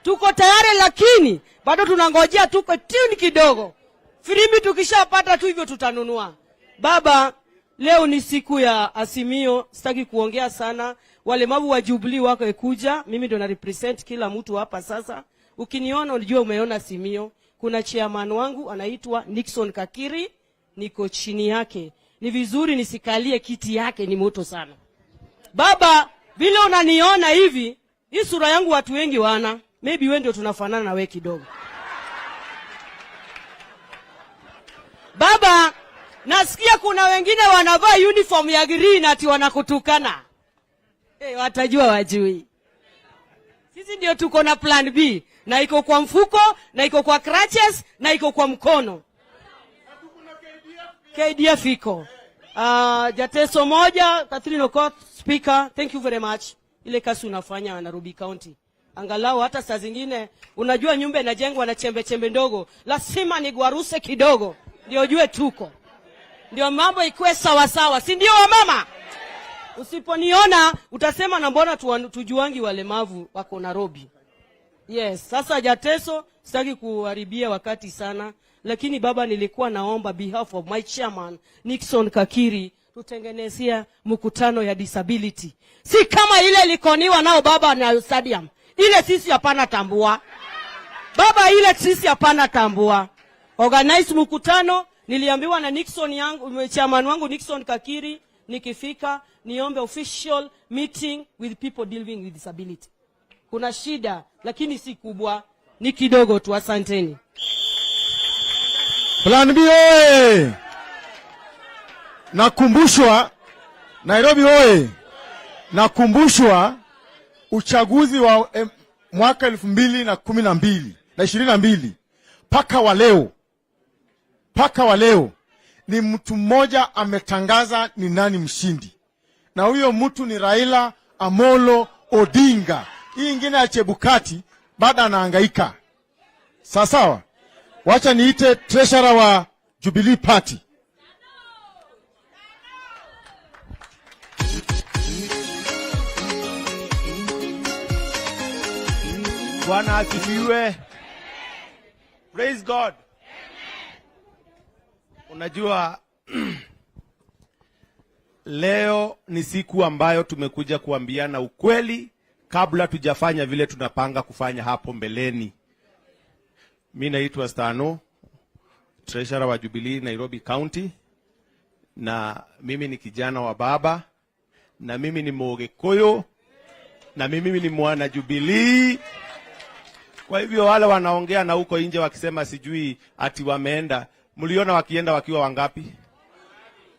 tuko tayari, lakini bado tunangojea tuko tune kidogo. Firimbi tukishapata tu hivyo tutanunua. Baba, leo ni siku ya Azimio, sitaki kuongea sana. Walemavu wa Jubilee wako kuja, mimi ndo na represent kila mtu hapa sasa. Ukiniona unajua umeona Azimio. Kuna chairman wangu anaitwa Nixon Kakiri, niko chini yake. Ni vizuri nisikalie kiti yake, ni moto sana. Baba, vile unaniona hivi, hii sura yangu watu wengi wana. Maybe wewe ndio tunafanana na wewe kidogo. Baba, nasikia kuna wengine wanavaa uniform ya green ati wanakutukana. Hey, watajua wajui. Sisi ndio tuko na plan B na iko kwa mfuko na iko kwa crutches na iko kwa mkono. KDF iko. Jateso moja, Catherine Okoth, speaker, thank you very much. Ile kazi unafanya Nairobi County. Angalau hata saa zingine unajua nyumba inajengwa na chembe chembe ndogo, lazima nigwaruse kidogo ndio ujue tuko, ndio mambo ikuwe sawa sawa, si ndio wamama? Usiponiona utasema na mbona tujuangi walemavu wako Nairobi. Yes, sasa Jateso, sitaki kuharibia wakati sana, lakini baba, nilikuwa naomba behalf of my chairman Nixon Kakiri tutengenezea mkutano ya disability, si kama ile ilikoniwa nao baba na stadium ile, sisi hapana tambua baba, ile sisi hapana tambua. Organize mkutano, niliambiwa na Nixon yangu, chairman wangu Nixon Kakiri, nikifika niombe official meeting with people dealing with disability. Kuna shida lakini si kubwa, ni kidogo tu. Asanteni. Plan B oye! Nakumbushwa Nairobi oye! Nakumbushwa uchaguzi wa mwaka 2012 na 22 mpaka wa leo ni mtu mmoja ametangaza ni nani mshindi, na huyo mtu ni Raila Amolo Odinga. Hii ingine ya Chebukati bado anahangaika. Sawa sawa, wacha niite treasurer wa Jubilee Party. Bwana asifiwe. Praise God. Unajua, leo ni siku ambayo tumekuja kuambiana ukweli kabla tujafanya vile tunapanga kufanya hapo mbeleni. Mi naitwa Stano, treasurer wa Jubilee Nairobi County, na mimi ni kijana wa baba, na mimi ni Mugikuyu, na mimi ni mwana Jubilee. Kwa hivyo wale wanaongea na huko nje wakisema sijui ati wameenda, mliona wakienda wakiwa wangapi?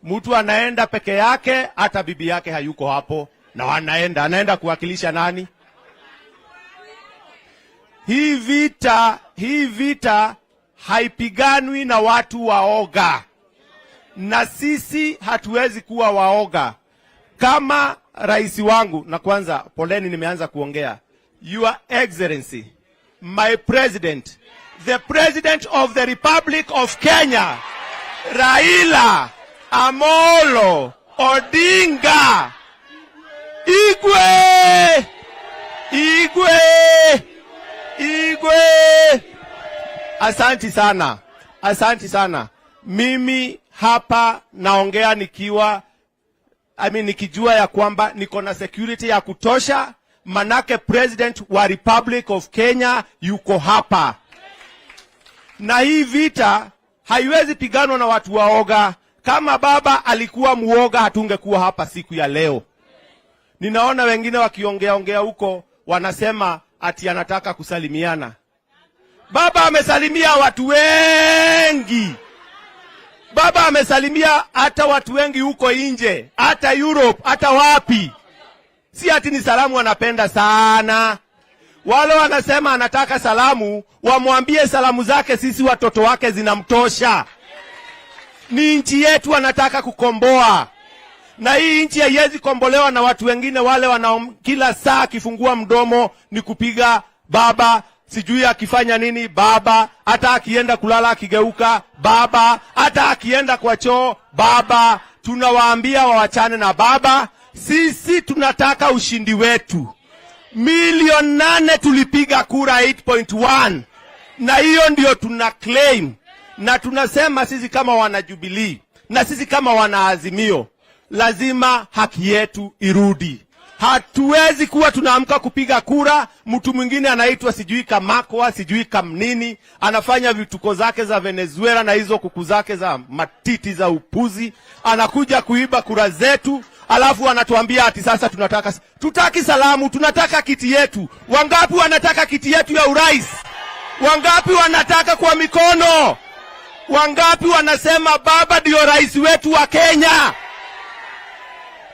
Mtu anaenda peke yake, hata bibi yake hayuko hapo, na wanaenda, anaenda kuwakilisha nani? Hii vita haipiganwi na watu waoga, na sisi hatuwezi kuwa waoga. Kama rais wangu, na kwanza poleni, nimeanza kuongea. Your Excellency, my president, the president of the Republic of Kenya, Raila Amolo Odinga. Igwe! Igwe! Igwe! Asanti sana, asanti sana. Mimi hapa naongea nikiwa, I mean, nikijua ya kwamba niko na security ya kutosha, manake president wa Republic of Kenya yuko hapa, na hii vita haiwezi piganwa na watu waoga. Kama baba alikuwa muoga, hatungekuwa hapa siku ya leo. Ninaona wengine wakiongea ongea huko wanasema ati anataka kusalimiana. Baba amesalimia watu wengi. Baba amesalimia hata watu wengi huko nje, hata Europe, hata wapi. Si ati ni salamu anapenda sana. Wale wanasema anataka salamu, wamwambie salamu zake sisi watoto wake zinamtosha. Ni nchi yetu anataka kukomboa, na hii nchi haiwezi kombolewa na watu wengine wale wana kila saa akifungua mdomo ni kupiga baba, sijui akifanya nini baba, hata akienda kulala akigeuka baba, hata akienda kwa choo baba. Tunawaambia wawachane na baba. Sisi tunataka ushindi wetu. 8 milioni tulipiga kura 8.1 na hiyo ndio tuna claim, na tunasema sisi kama wana Jubilee na sisi kama wana Azimio lazima haki yetu irudi. Hatuwezi kuwa tunaamka kupiga kura, mtu mwingine anaitwa sijui Kamakwa sijui Kamnini, anafanya vituko zake za Venezuela na hizo kuku zake za matiti za upuzi, anakuja kuiba kura zetu, alafu anatuambia ati sasa tunataka, tutaki salamu, tunataka kiti yetu. Wangapi wanataka kiti yetu ya urais? Wangapi wanataka kwa mikono? Wangapi wanasema baba ndio rais wetu wa Kenya?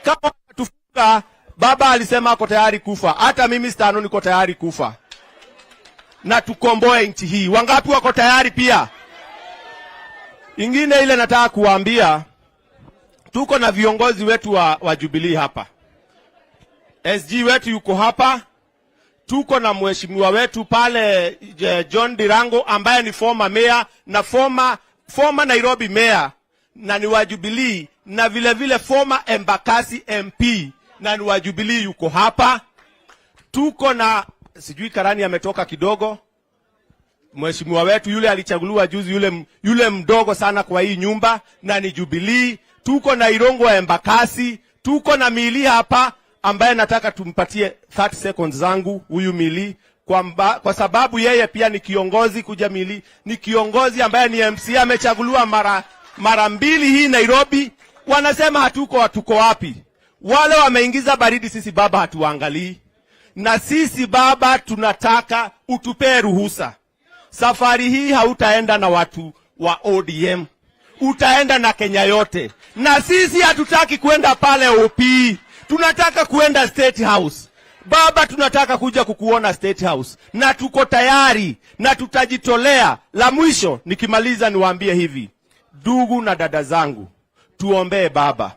Kama tufunga, baba alisema ako tayari kufa. Hata mimi Stano niko tayari kufa na tukomboe nchi hii. Wangapi wako tayari pia? Ingine ile nataka kuwaambia, tuko na viongozi wetu wa Jubilee hapa. SG wetu yuko hapa, Tuko na mheshimiwa wetu pale John Ndirangu ambaye ni former mayor na former Nairobi mayor na ni wa Jubilee, na vile vile former Embakasi MP na ni wa Jubilee, yuko hapa. Tuko na, sijui Karani ametoka kidogo, mheshimiwa wetu yule alichaguliwa juzi, yule mdogo sana kwa hii nyumba na ni Jubilee. Tuko na Irongo wa Embakasi, tuko na Mili hapa ambaye nataka tumpatie 30 seconds zangu huyu Mili kwa sababu yeye pia ni kiongozi kuja. Mili ni kiongozi ambaye ni MCA, amechaguliwa mara mbili hii Nairobi. Wanasema hatuko wapi? Wale wameingiza baridi, sisi baba hatuangalii, na sisi baba tunataka utupee ruhusa. Safari hii hautaenda na watu wa ODM, utaenda na Kenya yote, na sisi hatutaki kwenda pale OP, tunataka kuenda State House. Baba, tunataka kuja kukuona State House na tuko tayari na tutajitolea. La mwisho nikimaliza, niwaambie hivi, ndugu na dada zangu, tuombee baba,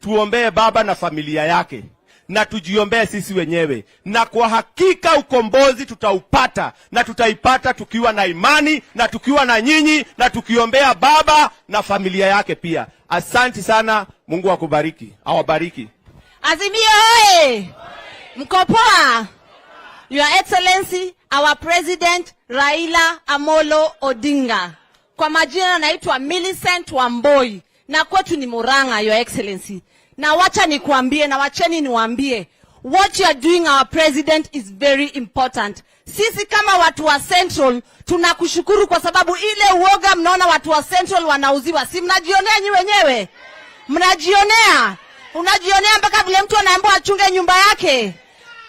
tuombee baba na familia yake na tujiombee sisi wenyewe, na kwa hakika ukombozi tutaupata na tutaipata tukiwa na imani na tukiwa na nyinyi na tukiombea baba na familia yake pia. Asanti sana, Mungu akubariki, awabariki. Azimio oye! Mko poa? Your Excellency, our President Raila Amolo Odinga. Kwa majina naitwa Millicent Wamboi na kwetu ni Murang'a, Your Excellency. Na wacha nikuambie na wacheni niwaambie, what you are doing, our president, is very important. Sisi kama watu wa Central tunakushukuru kwa sababu ile uoga mnaona watu wa Central wanauziwa, si mnajionea nyi wenyewe? Mnajionea, unajionea mpaka vile mtu anaambiwa achunge nyumba yake.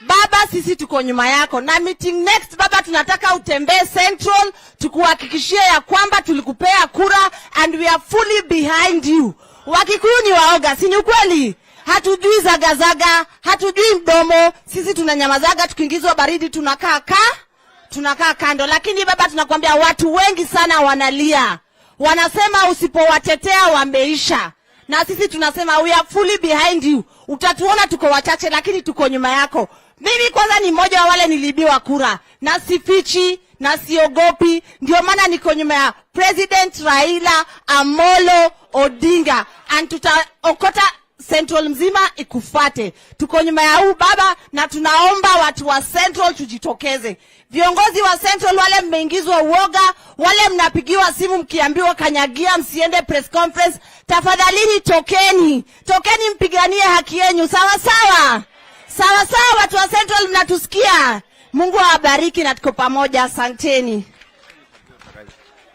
Baba, sisi tuko nyuma yako, na meeting next, baba, tunataka utembee Central, tukuhakikishie ya kwamba tulikupea kura and we are fully behind you. Wakikuyu ni waoga, si ni ukweli? Hatujui zagazaga, hatujui mdomo, sisi tunanyamazaga, tukiingizwa baridi tunakaa kando. Lakini baba, tunakwambia watu wengi sana wanalia, wanasema usipowatetea wameisha, na sisi tunasema we are fully behind you. Utatuona tuko wachache, lakini tuko nyuma yako. Mimi kwanza ni mmoja wa wale niliibiwa kura, na sifichi na siogopi, ndio maana niko nyuma ya President Raila Amolo Odinga and tutaokota Central mzima ikufate. Tuko nyuma ya huu baba na tunaomba watu wa Central tujitokeze. Viongozi wa Central, wale mmeingizwa uoga, wale mnapigiwa simu mkiambiwa kanyagia, msiende press conference, tafadhalini tokeni, tokeni mpiganie haki yenu. Sawa sawa, sawa sawa, watu wa Central mnatusikia? Mungu awabariki na tuko pamoja, asanteni.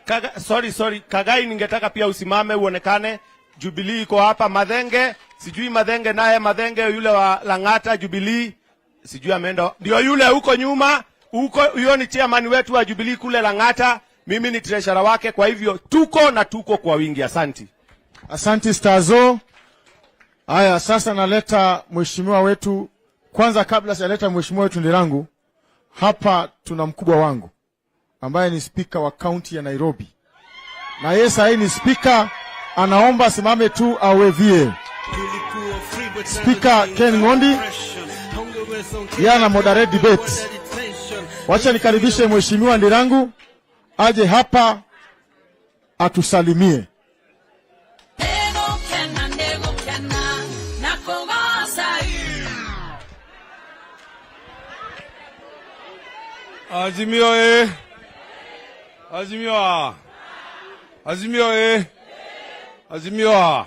Kaga, sorry, sorry. Kagai, ningetaka pia usimame uonekane. Jubilee iko hapa. Madhenge, sijui Madhenge naye, Madhenge yule wa Lang'ata Jubilee, sijui ameenda, ndio yule huko nyuma huko, huyo ni chairman wetu wa Jubilee kule Lang'ata, mimi ni treasurer wake. Kwa hivyo tuko na tuko kwa wingi. Asanti. Asanti Stazo. Haya, sasa naleta mheshimiwa wetu kwanza. Kabla sijaleta mheshimiwa wetu Ndirangu, hapa tuna mkubwa wangu ambaye ni spika wa kaunti ya Nairobi, na yeye sasa ni spika, anaomba simame tu awevie. Spika Ken Ng'ondi, yeye ana moderate debate. Wacha nikaribishe mheshimiwa Ndirangu aje hapa atusalimie. Ndegũkena, ndegũkena, na kũgoca. Azimio eh! Azimio ah! Azimio eh! Azimio ah!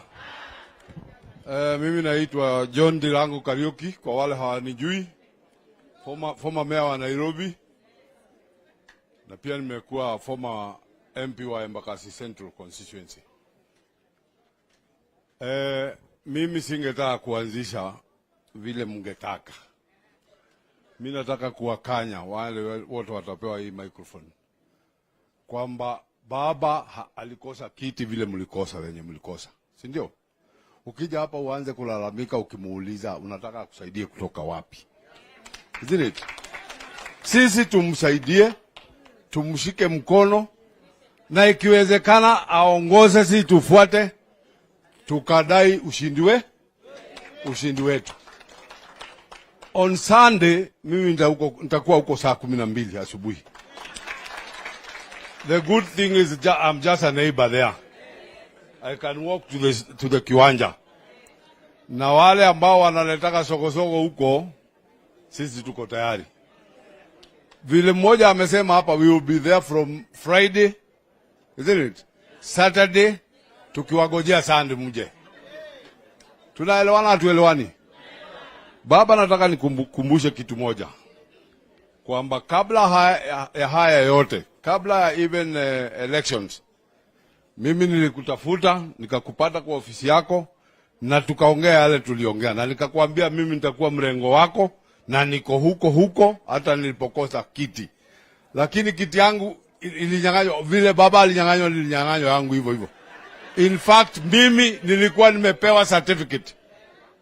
Mimi naitwa John Ndirangu Kariuki, kwa wale hawanijui, former mayor wa Nairobi na pia nimekuwa former MP wa Embakasi Central constituency. Mimi singetaka kuanzisha vile mngetaka. Mi nataka kuwakanya wale wote watapewa hii microphone kwamba baba alikosa kiti vile mlikosa wenye mlikosa, si ndio? Ukija hapa uanze kulalamika, ukimuuliza unataka akusaidie kutoka wapi? Isn't it? Sisi tumsaidie, tumshike mkono na ikiwezekana aongoze, sisi tufuate, tukadai ushindi wetu. On Sunday mimi nitakuwa huko saa 12 asubuhi. The good thing is I'm just a neighbor there. I can walk to the kiwanja. Na wale ambao wanaletaka sokosoko huko, sisi tuko tayari. Vile mmoja amesema hapa, we will be there from Friday, isn't it? Saturday, tukiwagojea Sunday mje. Tunaelewana, hatuelewani? Baba, nataka nikumbushe kitu moja kwamba kabla ya haya yote, kabla ya even elections, mimi nilikutafuta nikakupata kwa ofisi yako na tukaongea yale tuliongea, na nikakwambia mimi nitakuwa mrengo wako na niko huko huko hata nilipokosa kiti, lakini kiti yangu ilinyang'anywa vile baba alinyang'anywa, nilinyang'anywa yangu hivyo hivyo. In fact, mimi nilikuwa nimepewa certificate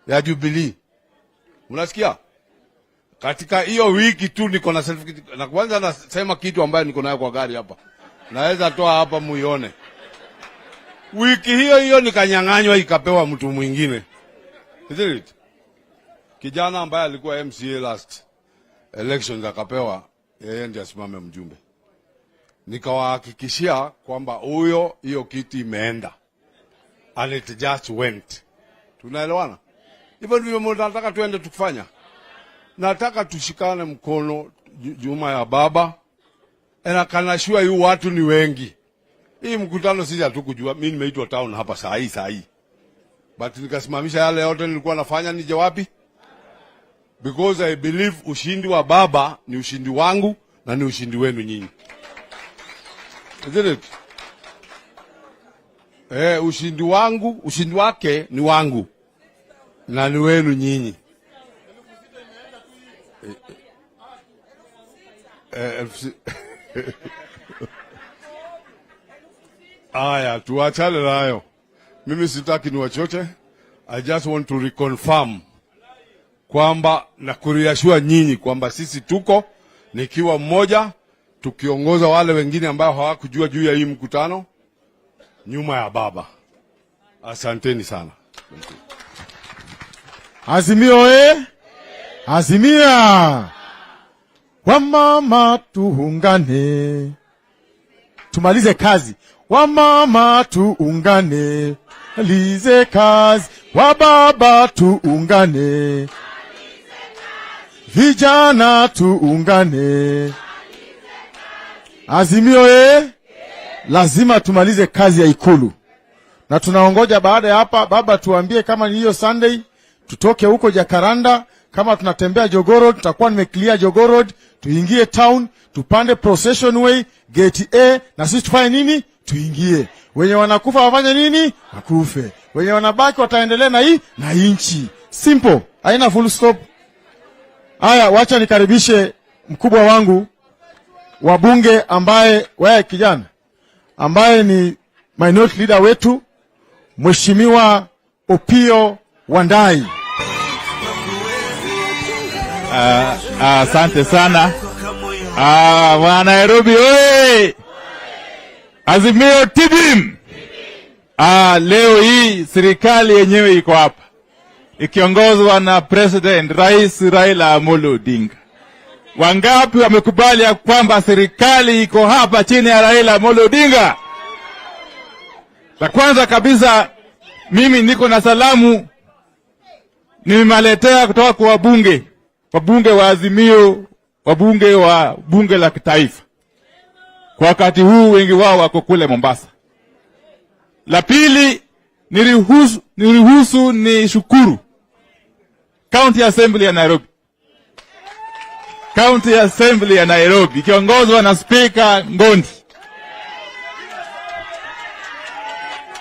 ya Jubilee. Unasikia? Katika hiyo wiki tu niko na certificate, na kwanza nasema kitu ambayo niko nayo kwa gari hapa, naweza toa hapa muione. Wiki hiyo hiyo nikanyang'anywa, ikapewa mtu mwingine. Isn't it? Kijana ambaye alikuwa MCA last elections akapewa, yeye ndiye asimame mjumbe. Nikawahakikishia kwamba huyo, hiyo kiti imeenda, and it just went. Tunaelewana? Hivyo ndivyo nataka tuende tukifanya. Nataka tushikane mkono nyuma ya baba, and I can assure you watu ni wengi. Hii mkutano sisi hatukujua, mimi nimeitwa town hapa saa hii saa hii, but nikasimamisha yale yote nilikuwa nafanya, nije wapi? Because I believe ushindi wa baba ni ushindi wangu na ni ushindi wenu nyinyi. Isn't it? Eh, ushindi wangu, ushindi wake ni wangu na ni wenu nyinyi. Aya, tuachane nayo. Mimi sitaki niwachoche. I just want to reconfirm kwamba na kureassure nyinyi kwamba sisi tuko nikiwa mmoja tukiongoza wale wengine ambao hawakujua juu ya hii mkutano nyuma ya baba. Asanteni sana. Azimio eh? Azimia! Wamama tuungane, tumalize kazi. Wamama tuungane, malize kazi. Wababa tuungane, vijana tuungane. Azimio eh? Lazima tumalize kazi ya Ikulu, na tunaongoja baada ya hapa baba tuambie kama ni hiyo Sunday tutoke huko Jacaranda, kama tunatembea Jogoo Road, tutakuwa nimeclear Jogoo Road, tuingie town, tupande procession way gate A, na sisi tufanye nini? Tuingie. Wenye wanakufa wafanye nini? Wakufe. Wenye wanabaki wataendelea na hii na inchi. Simple, haina full stop. Haya, wacha nikaribishe mkubwa wangu wa bunge ambaye, wewe kijana, ambaye ni minority leader wetu, Mheshimiwa Opiyo Wandayi. Asante sana. Wana Nairobi oye! Azimio tibim! Leo hii serikali yenyewe iko hapa ikiongozwa na President Rais Raila Amolo Odinga. Wangapi wamekubali ya kwamba serikali iko hapa chini ya Raila Amolo Odinga? La kwanza kabisa, mimi niko na salamu nimewaletea kutoka kwa wabunge wa Azimio, wabunge wa bunge la kitaifa. Kwa wakati huu wengi wao wako kule Mombasa. La pili, niruhusu ni shukuru County Assembly ya Nairobi. County Assembly ya Nairobi ikiongozwa na Speaker Ngondi.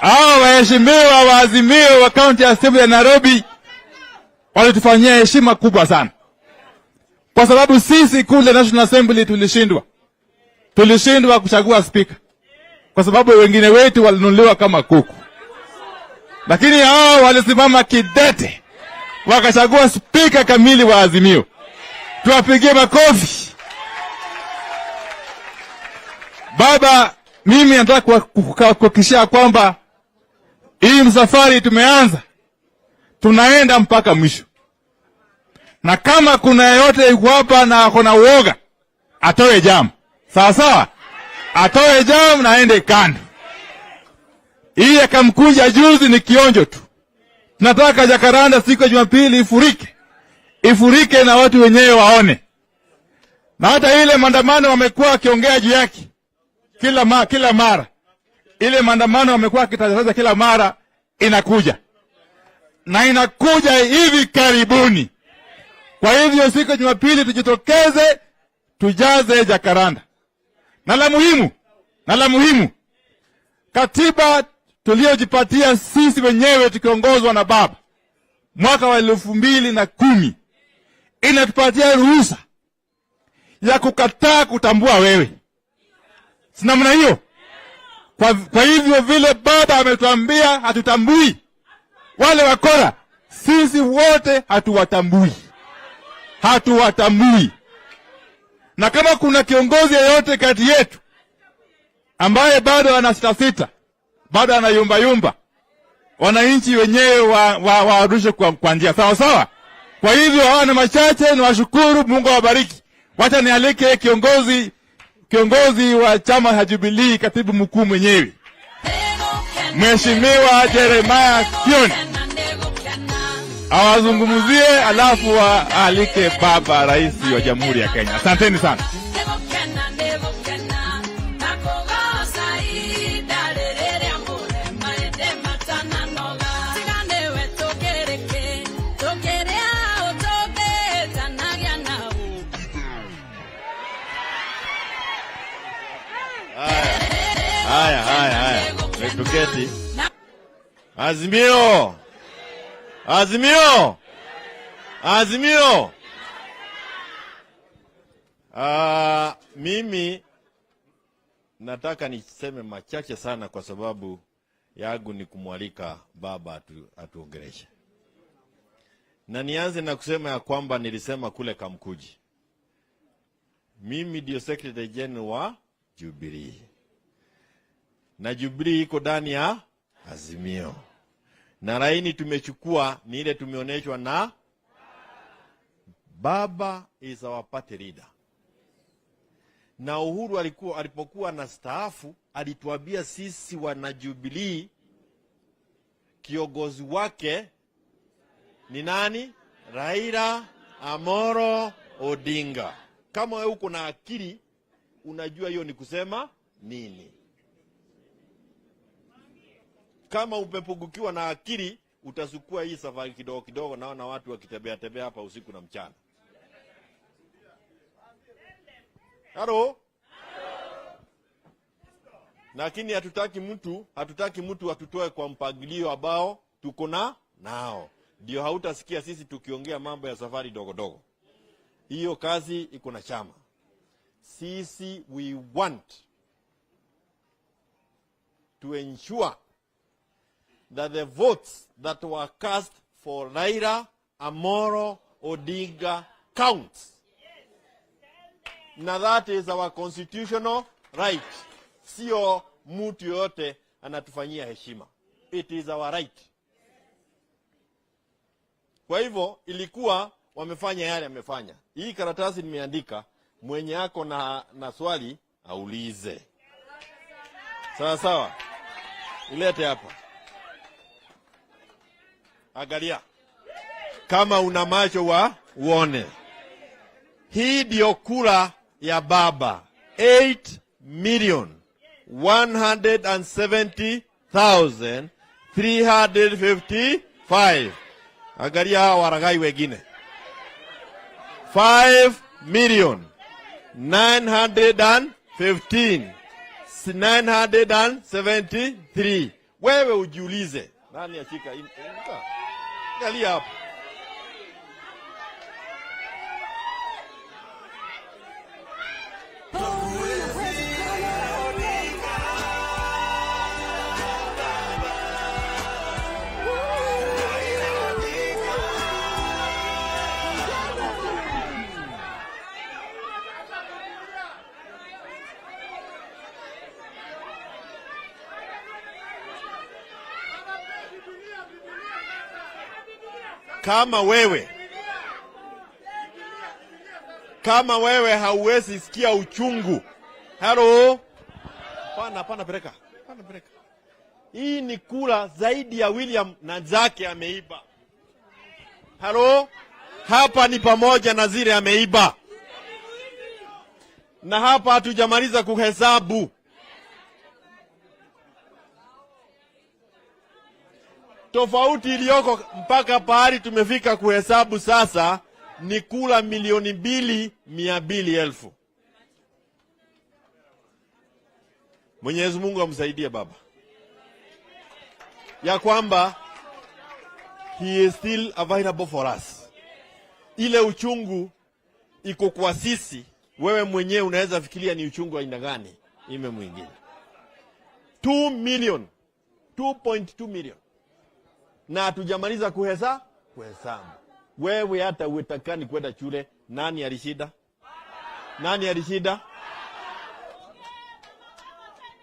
Hao waheshimiwa wa Azimio wa County Assembly ya Nairobi walitufanyia heshima kubwa sana, kwa sababu sisi kule National Assembly tulishindwa kuchagua speaker kwa sababu wengine wetu walinunuliwa kama kuku, lakini hao walisimama kidete wakachagua spika kamili wa Azimio. Tuwapigie makofi. Baba, mimi nataka kuhakikishia kwamba hii msafari tumeanza, tunaenda mpaka mwisho. Na kama kuna yeyote yuko hapa na ako na uoga, atoe jamu. Sawa sawa? Atoe jamu na aende kando. Hii akamkuja juzi ni kionjo tu. Tunataka Jacaranda siku ya Jumapili ifurike. Ifurike na watu wenyewe waone. Na hata ile maandamano wamekuwa wakiongea juu yake kila mara. Ile maandamano wamekuwa wakitangaza kila mara inakuja. Na inakuja hivi karibuni. Kwa hivyo siku ya Jumapili tujitokeze, tujaze Jacaranda. Na la muhimu, katiba tuliyojipatia sisi wenyewe tukiongozwa na baba mwaka wa 2010 inatupatia ruhusa ya kukataa kutambua wewe. Si namna hiyo? Kwa hivyo vile baba ametuambia hatutambui wale wakora, sisi wote hatuwatambui, hatuwatambui. Na kama kuna kiongozi yeyote kati yetu ambaye bado ana sita sita, bado ana yumba yumba, wananchi wenyewe warushe kwa njia sawa sawa. Kwa hivyo hawa ni machache, niwashukuru, Mungu awabariki. Wacha nialike kiongozi wa chama cha Jubilee, katibu mkuu mwenyewe, Mheshimiwa Jeremiah Kioni awazungumzie, alafu aalike baba rais wa Jamhuri ya Kenya. Asanteni sana. Nĩgũkena nĩgũkena na kũgoca ihinda rĩrĩ rĩa mũrema ĩndĩ matananoga tiga nĩwe tũkĩrĩkĩ tũkĩrĩa ũ tũngĩtanagia na ũ. Haya, haya, haya, tuketi. Azimio, Azimio, Azimio. Mimi nataka niseme machache sana kwa sababu yangu ni kumwalika baba atuongeleshe. Na nianze na kusema ya kwamba nilisema kule Kamkuji, mimi ndio Secretary General wa Jubilee na Jubilee iko ndani ya Azimio, na laini tumechukua ni ile tumeonyeshwa na baba is our party leader. Na Uhuru alipokuwa na staafu alituambia sisi wana Jubilee kiongozi wake ni nani? Raila Amolo Odinga. Kama wewe uko na akili unajua hiyo ni kusema nini. Kama umepungukiwa na akili utasukua hii safari kidogo kidogo. Naona watu wakitembea tembea hapa usiku na mchana. Halo? Lakini hatutaki mtu atutoe kwa mpangilio ambao tuko na nao. Ndio hautasikia sisi tukiongea mambo ya safari dogo dogo. Hiyo kazi iko na chama. Sisi we want to ensure that the votes that were cast for Raila Amolo Odinga counts. Na that is our constitutional right. Sio mtu yoyote anatufanyia heshima. It is our right. Kwa hivyo ilikuwa wamefanya yale amefanya. Hii karatasi nimeandika, mwenye ako na swali aulize. Sawa sawa, ilete hapa. Angalia, kama una macho wa uone. Hii ndio kura ya baba, 8 million 170,355. Angalia hawa waragai wengine, 5 million 915 973. Wewe ujiulize, nani ashika? Angalia hapa. Kama wewe Kama wewe hauwezi sikia uchungu. Halo. Pana, pana peleka. Pana peleka. Hii ni kura zaidi ya William na zake ameiba. Halo. Hapa ni pamoja na zile ameiba. Na hapa hatujamaliza kuhesabu. Tofauti iliyoko mpaka pahali tumefika kuhesabu sasa ni kura 2,200,000. Mwenyezi Mungu amsaidie baba, ya kwamba he is still available for us. Ile uchungu iko kwa sisi, wewe mwenyewe unaweza fikiria ni uchungu aina gani ime mwingine. 2 million, 2.2 million. Na hatujamaliza kuhesabu. Wewe hata uetakani kwenda shule, nani alishida? Nani alishida?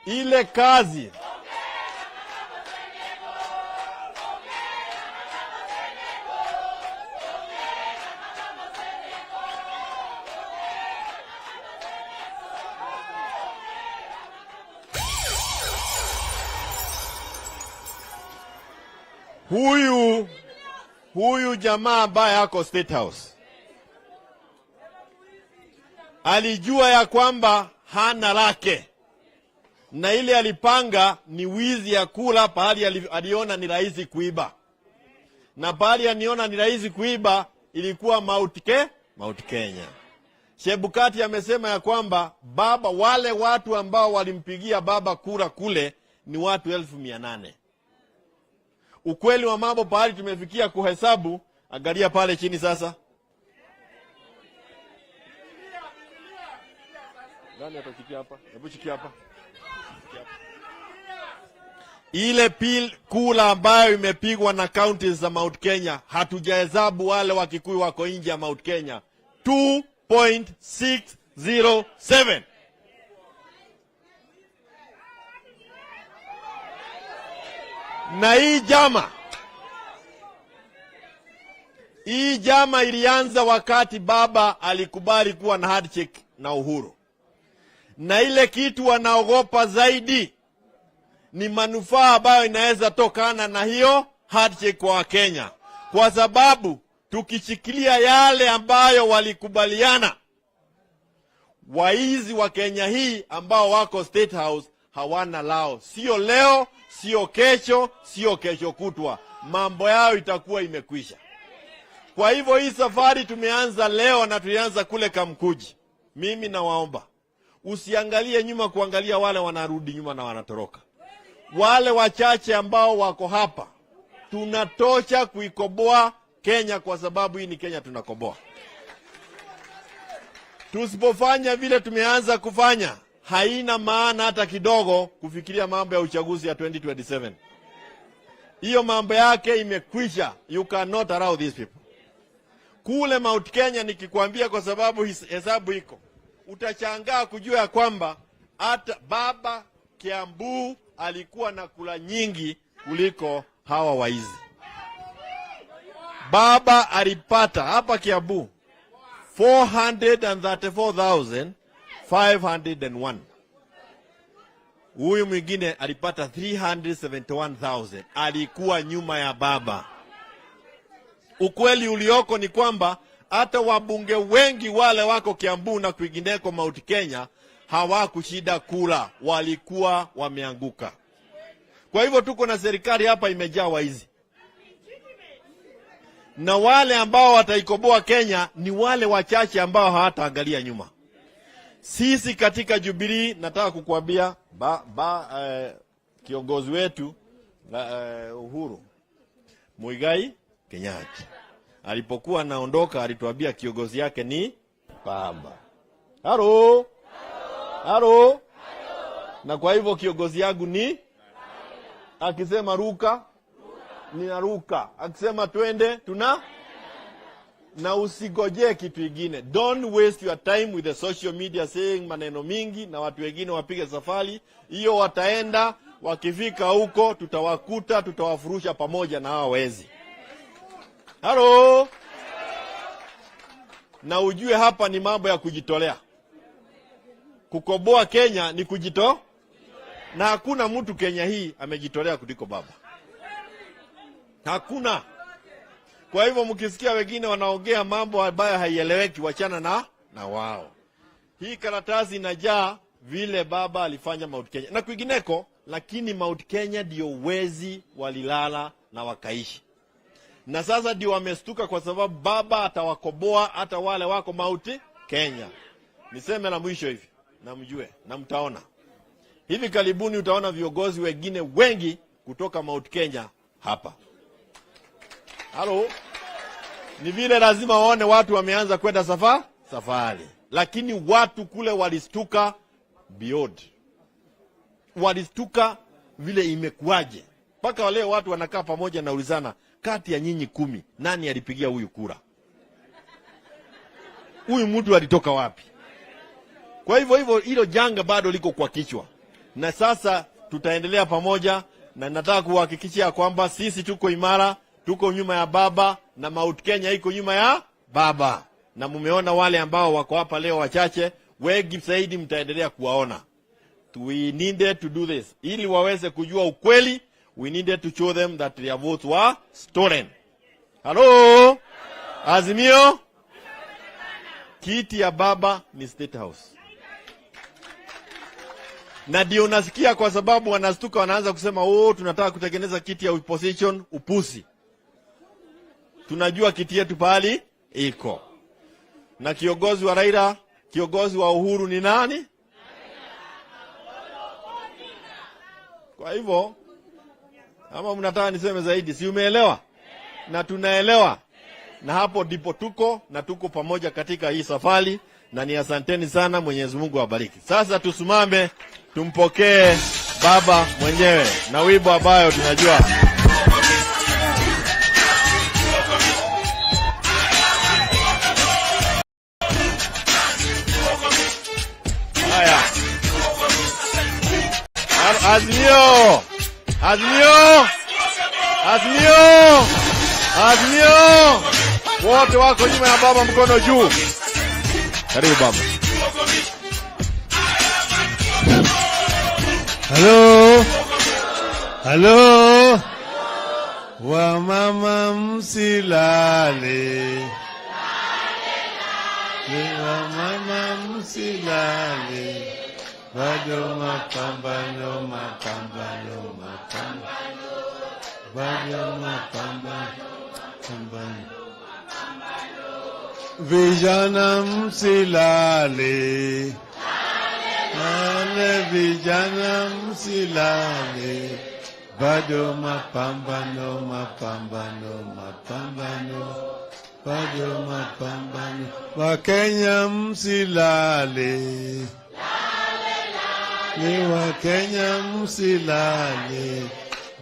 Ile kazi huyu jamaa ambaye ako State House alijua ya kwamba hana lake, na ile alipanga ni wizi ya kula pahali aliona ni rahisi kuiba, na pahali aliona ni rahisi kuiba ilikuwa Mount Kenya. Chebukati amesema ya kwamba baba, wale watu ambao walimpigia baba kura kule ni watu 800,000. Ukweli wa mambo pahali tumefikia kuhesabu, angalia pale chini sasa. Nani atashikia hapa? Hebu shikia hapa. Ile kula ambayo imepigwa na counties za Mount Kenya, hatujahesabu wale wa Kikuyu wako nje ya Mount Kenya. 2.607. Na hii jama ilianza wakati baba alikubali kuwa na handshake na Uhuru. Na ile kitu wanaogopa zaidi ni manufaa ambayo inaweza tokana na hiyo handshake kwa Wakenya. Kwa sababu tukishikilia yale ambayo walikubaliana, waizi wa Kenya hii ambao wako State House hawana lao. Sio leo, sio kesho, sio kesho kutwa. Mambo yao itakuwa imekwisha. Kwa hivyo hii safari tumeanza leo na tulianza kule Kamkuji. Mimi nawaomba usiangalie nyuma kuangalia wale wanarudi nyuma na wanatoroka. Wale wachache ambao wako hapa tunatosha kuikoboa Kenya, kwa sababu hii ni Kenya tunakoboa. Tusipofanya vile tumeanza kufanya, haina maana hata kidogo kufikiria mambo ya uchaguzi ya 2027. Hiyo mambo yake imekwisha. You cannot allow these people. Kule Mount Kenya nikikwambia, kwa sababu hesabu iko, utashangaa kujua ya kwamba hata baba Kiambu alikuwa na kula nyingi kuliko hawa waizi. Baba alipata hapa Kiambu 434,501. Huyu mwingine alipata 371,000. Alikuwa nyuma ya baba. Ukweli ulioko ni kwamba hata wabunge wengi wale wako Kiambu na kwingineko Mount Kenya hawakushinda kura, walikuwa wameanguka. Kwa hivyo tuko na serikali hapa imejaa waizi. Na wale ambao wataikoboa Kenya ni wale wachache ambao hawataangalia nyuma. Sisi katika Jubilee, nataka kukuambia kiongozi wetu Uhuru Muigai Kenyatta alipokuwa anaondoka alituambia kiongozi yake ni baba. Halo. Halo. Na kwa hivyo kiongozi yangu ni akisema ruka ninaruka, akisema twende tuna, na usigojee kitu kingine. Don't waste your time with the social media saying maneno mingi na watu wengine wapige safari hiyo. Wataenda, wakifika huko tutawakuta, tutawafurusha pamoja na hawa wezi. Halo. Na ujue hapa ni mambo ya kujitolea. Kukomboa Kenya ni kujito, na hakuna mtu Kenya hii amejitolea kuliko baba, hakuna. Kwa hivyo mkisikia wengine wanaongea mambo ambayo haieleweki, wachana na wao. Hii karatasi inajaa vile baba alifanya Mount Kenya na kwingineko, lakini Mount Kenya ndio wezi walilala na wakaishi, na sasa ndio wamestuka, kwa sababu baba atawakomboa hata wale wako Mount Kenya. Niseme la mwisho hivi, na mjue na mtaona hivi karibuni, utaona viongozi wengine wengi kutoka Mount Kenya hapa. Halo, ni vile lazima waone watu wameanza kwenda safari, lakini watu kule walistuka beyond, walistuka vile imekuwaje mpaka leo watu wanakaa pamoja na ulizana, kati ya nyinyi 10 nani alipigia huyu kura? Huyu mtu alitoka wapi? Kwa hivyo hivyo hilo janga bado liko kwa kichwa, na sasa tutaendelea pamoja, na nataka kuhakikishia kwamba sisi tuko imara, tuko nyuma ya baba na Mount Kenya iko nyuma ya baba, na mumeona wale ambao wako hapa leo wachache, wengi zaidi mtaendelea kuwaona. We needed to do this ili waweze kujua ukweli. We needed to show them that their votes were stolen. Hello? Azimio, kiti ya baba ni State House, na ndio unasikia kwa sababu wanastuka, wanaanza kusema, "Oh, tunataka kutengeneza kiti ya opposition." Upusi. Tunajua kiti yetu pahali iko, na kiongozi wa Raila, kiongozi wa Uhuru ni nani? Kwa hivyo ama mnataka niseme zaidi? Si umeelewa? Na tunaelewa, na hapo ndipo tuko na tuko pamoja katika hii safari, na ni asanteni sana. Mwenyezi Mungu awabariki. Sasa tusimame tumpokee baba mwenyewe na wimbo ambayo tunajua. Haya, Azimio, Azimio, Azimio, Azimio! Wote wako nyuma ya baba, mkono juu. Karibu baba. Halo, halo, wamama msilale, wamama msilale, bado mapambano, mapambano, mapambano, bado mapambano, pambano. Vijana msilale, lale vijana msilale, bado mapambano, mapambano, mapambano, bado mapambano. Wakenya msilale, ni Wakenya msilale,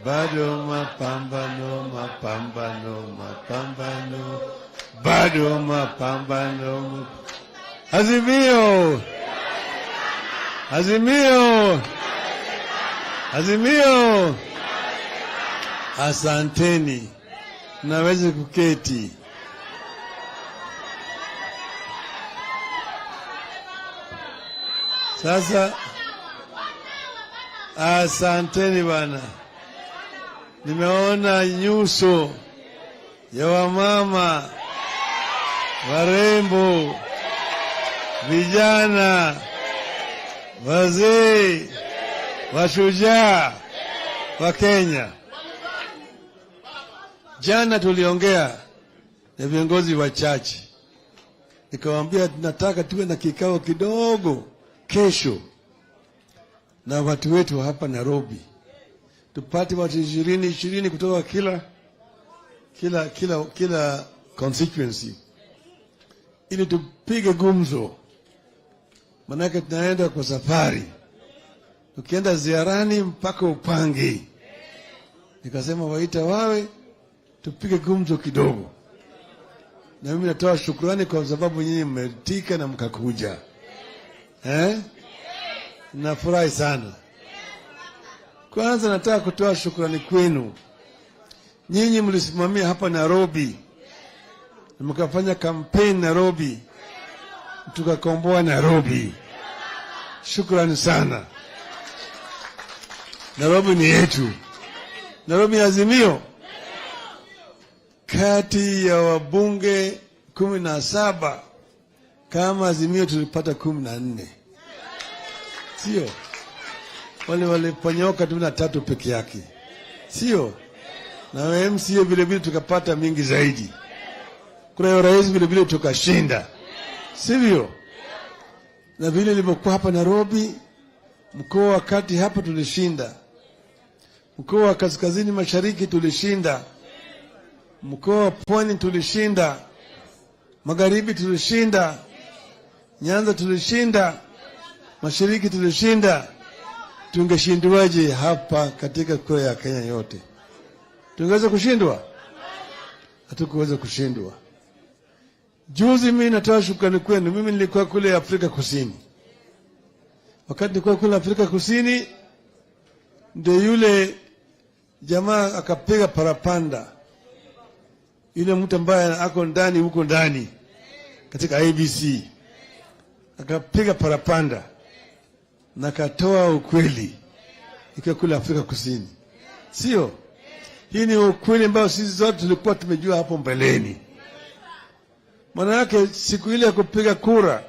bado mapambano, mapambano, mapambano, bado mapambano. Azimio, Azimio, Azimio. Asanteni, naweza kuketi. Sasa asanteni bwana, nimeona nyuso ya wamama warembo, vijana, wazee, washujaa wa Kenya. Jana tuliongea na viongozi wachache, nikawaambia tunataka tuwe na kikao kidogo kesho na watu wetu hapa Nairobi, tupate watu 20 20 kutoka kila constituency, ili tupige gumzo, manake tunaenda kwa safari, tukienda ziarani mpaka upange. Nikasema waita wawe tupige gumzo kidogo, na mimi natoa shukrani kwa sababu nyinyi mmetika na mkakuja, eh? Nafurahi sana. Kwanza nataka kutoa shukrani kwenu nyinyi, mlisimamia hapa Nairobi na mkafanya kampeni Nairobi. Tukakomboa Nairobi. Shukrani sana. Nairobi ni yetu. Nairobi ni Azimio. Kati ya wabunge 17 kama Azimio tulipata 14, sio? Wale waliponyoka tu na 3 peke yake, sio? Na MCA vile vile tukapata mingi zaidi. Kura ya rais vile vile tukashinda, sivyo? Na vile ilivyokuwa hapa Nairobi, mkoa wa kati hapa tulishinda, mkoa wa kaskazini mashariki tulishinda, mkoa wa pwani tulishinda, magharibi tulishinda, Nyanza tulishinda, mashariki tulishinda. Tungeshindwaje hapa katika kura ya Kenya yote? Tungeweza kushindwa? Hatukuweza kushindwa. Juzi mimi natoa shukrani kwenu. Mimi nilikuwa kule Afrika Kusini. Wakati nilikuwa kule Afrika Kusini, ndio yule jamaa akapiga parapanda. Yule mtu ambaye ako ndani huko ndani katika ABC akapiga parapanda na akatoa ukweli ikiwa kule Afrika Kusini. Sio? Hii ni ukweli ambao sisi zote tulikuwa tumejua hapo mbeleni. Maana yake siku ile ya kupiga kura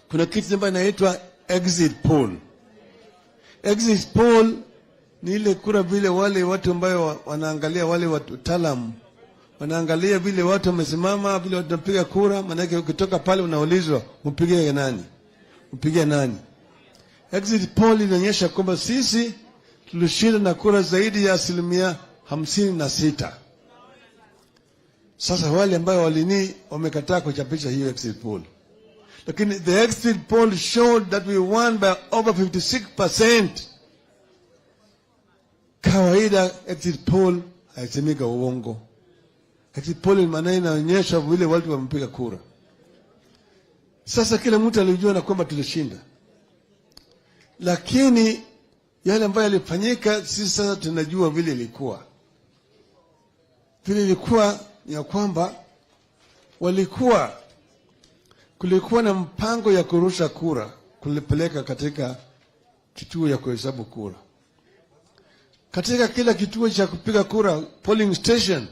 kuna kitu ambacho inaitwa exit poll. Exit poll ni ile kura vile wale watu ambao wanaangalia, wale wataalamu wanaangalia vile watu wamesimama, vile watu wanapiga kura. Maana yake ukitoka pale unaulizwa mpige nani, mpige nani. Exit poll inaonyesha kwamba sisi tulishinda na kura zaidi ya 56%. Sasa wale ambao walini wamekataa kuchapisha hiyo exit poll. Lakini the exit poll showed that we won by over 56%. Kawaida exit poll haisemika uongo. Exit poll maana inaonyesha vile watu wamepiga kura. Sasa kila mtu alijua na kwamba tulishinda. Lakini yale ambayo yalifanyika, sisi sasa tunajua vile ilikuwa. Vile ilikuwa ni ya kwamba kulikuwa na mpango ya kurusha kura, kulipeleka katika kituo ya kuhesabu kura. Katika kila kituo cha kupiga kura, polling station,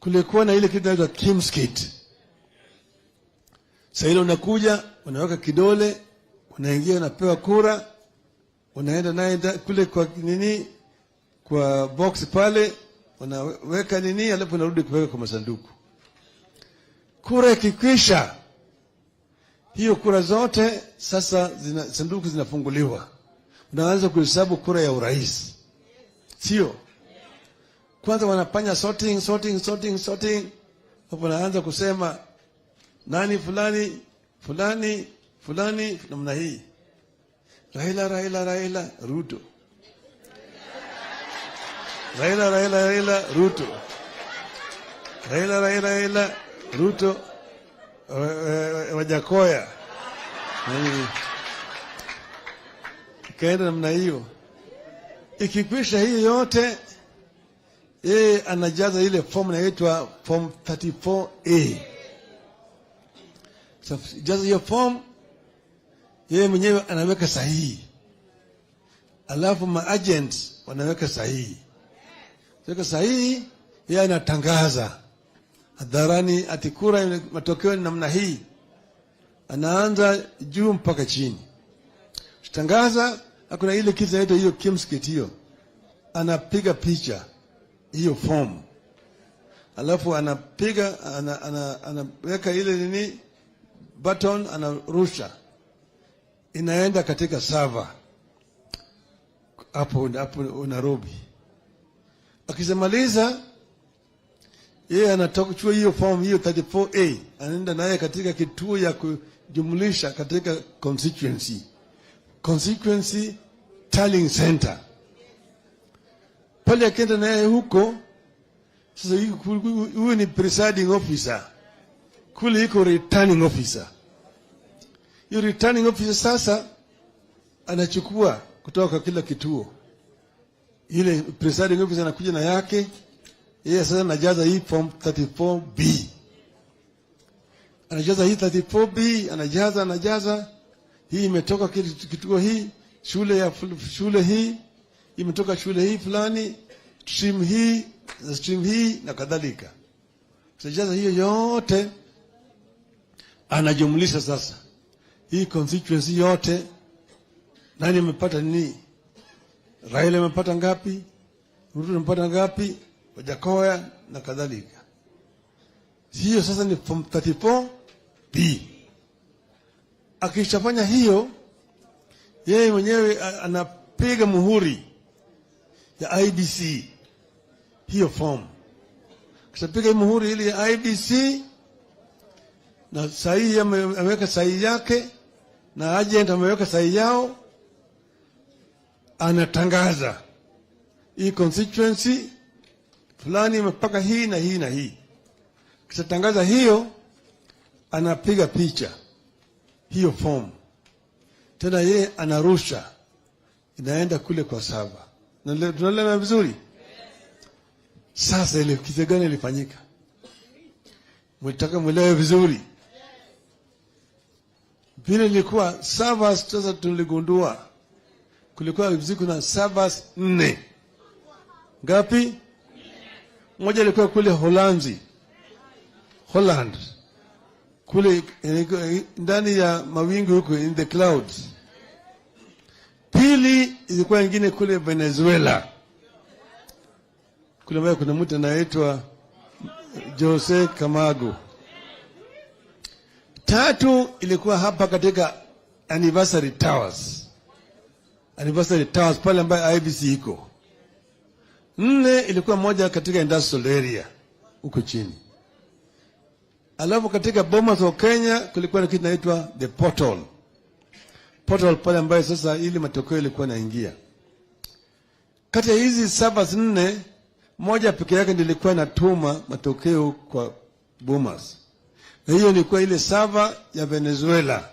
kulikuwa na ile kitu inaitwa KIEMS kit. Sasa ile unakuja, unaweka kidole, unaingia, unapewa kura, unaenda naye kule kwa nini, kwa box pale, unaweka nini, alafu unarudi kuweka kwa masanduku. Kura ikikwisha, hiyo kura zote sasa sanduku zinafunguliwa. Unaanza kuhesabu kura ya urais. Sio? Kwanza wanafanya sorting, sorting, sorting, sorting. Hapo wanaanza kusema nani fulani, fulani, fulani namna hii. Raila, Raila, Raila, Ruto. Raila, Raila, Raila, Ruto. Raila, Raila, Raila, Ruto. Wajackoyah. Ikaenda namna hiyo. Ikikwisha hii yote, yeye anajaza ile form inaitwa form 34A. So, jaza hiyo form, yeye mwenyewe anaweka sahihi. Alafu ma-agents wanaweka sahihi. Weka sahihi, yeye anatangaza hadharani ati kura matokeo ni namna hii. Anaanza juu mpaka chini. Tangaza, hakuna ile kitu inaitwa hiyo KIEMS kit hiyo. Anapiga picha hiyo form. Alafu anapiga, anaweka ile nini button, anarusha. Inaenda katika server hapo Nairobi. Akishamaliza yeye anatoka hiyo form hiyo 34A, anaenda naye katika kituo ya kujumlisha katika constituency. Constituency tallying center. Pale akienda naye huko, sasa huyu ni presiding officer. Kule iko returning officer. Hiyo returning officer sasa anachukua kutoka kila kituo. Ile presiding officer anakuja na yake. Yeye sasa anajaza hii form 34B. Anajaza hii 34B, anajaza, anajaza hii imetoka kituo hii, shule ya shule hii imetoka shule hii fulani, stream hii na stream hii na kadhalika. Tunajaza hiyo yote, anajumlisha sasa hii constituency yote, nani amepata nini? Raila amepata ngapi? Ruto amepata ngapi? Wajackoyah na kadhalika. Hiyo sasa ni form 34B. Akishafanya hiyo, yeye mwenyewe anapiga muhuri ya IEBC hiyo form. Kishapiga muhuri ile ya IEBC na sahihi, ameweka sahihi yake na agent ameweka sahihi yao, anatangaza hii constituency fulani imepata hii na hii na hii. Kishatangaza hiyo, anapiga picha hiyo form tena, yeye anarusha, inaenda kule kwa server. Tunaelewa vizuri? Sasa ile kitu gani ilifanyika? Mtaka mwelewe vizuri. Vile ilikuwa servers, sasa tuligundua kulikuwa ziko na servers nne. Ngapi? Moja ilikuwa kule Holanzi, Holland, kule ndani ya mawingu huko, in the clouds. Pili ilikuwa ingine kule Venezuela, kule ambayo kuna mtu anaitwa Jose Camargo. Tatu ilikuwa hapa katika Anniversary Towers, Anniversary Towers pale ambayo IEBC iko. Nne ilikuwa moja katika industrial area huko chini. Alafu katika Bomas of Kenya kulikuwa na kitu inaitwa the portal. Portal pale ambayo sasa ili matokeo ilikuwa naingia. Kati ya hizi servers nne, moja peke yake ndio ilikuwa inatuma matokeo kwa Bomas, na hiyo ilikuwa ile server ya Venezuela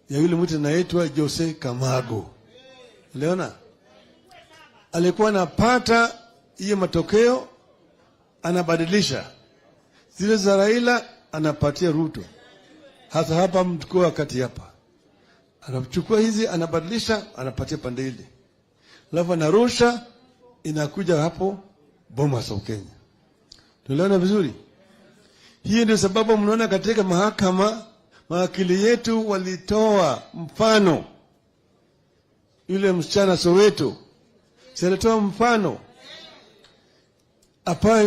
ya yule mtu anaitwa Jose Camargo. Uliona? Alikuwa anapata hiyo matokeo, anabadilisha zile za Raila, anapatia Ruto. Hasa hapa mtukio wakati hapa anachukua hizi, anabadilisha, anapatia pande ile, alafu anarusha, inakuja hapo Bomas of Kenya. Tuliona vizuri? Hiyo ndio sababu mnaona katika mahakama mawakili yetu walitoa mfano, yule msichana Soweto, si alitoa mfano hapa,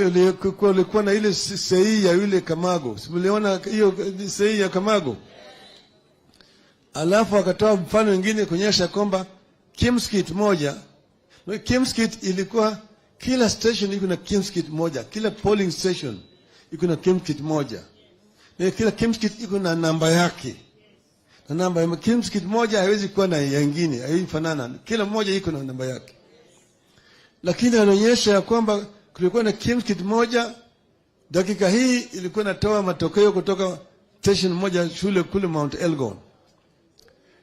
kulikuwa na ile sahihi ya yule Camargo, si mliona hiyo sahihi ya Camargo? Alafu akatoa mfano mwingine kuonyesha kwamba KIEMS kit moja, KIEMS kit ilikuwa kila station iko na KIEMS kit moja, kila polling station iko na KIEMS kit moja, na kila KIEMS kit iko na namba yake, na namba ya KIEMS kit moja haiwezi kuwa na nyingine, haiwezi fanana, kila mmoja iko na namba yake. Lakini anaonyesha ya kwamba kulikuwa na KIEMS kit moja, dakika hii ilikuwa inatoa matokeo kutoka station moja shule kule Mount Elgon,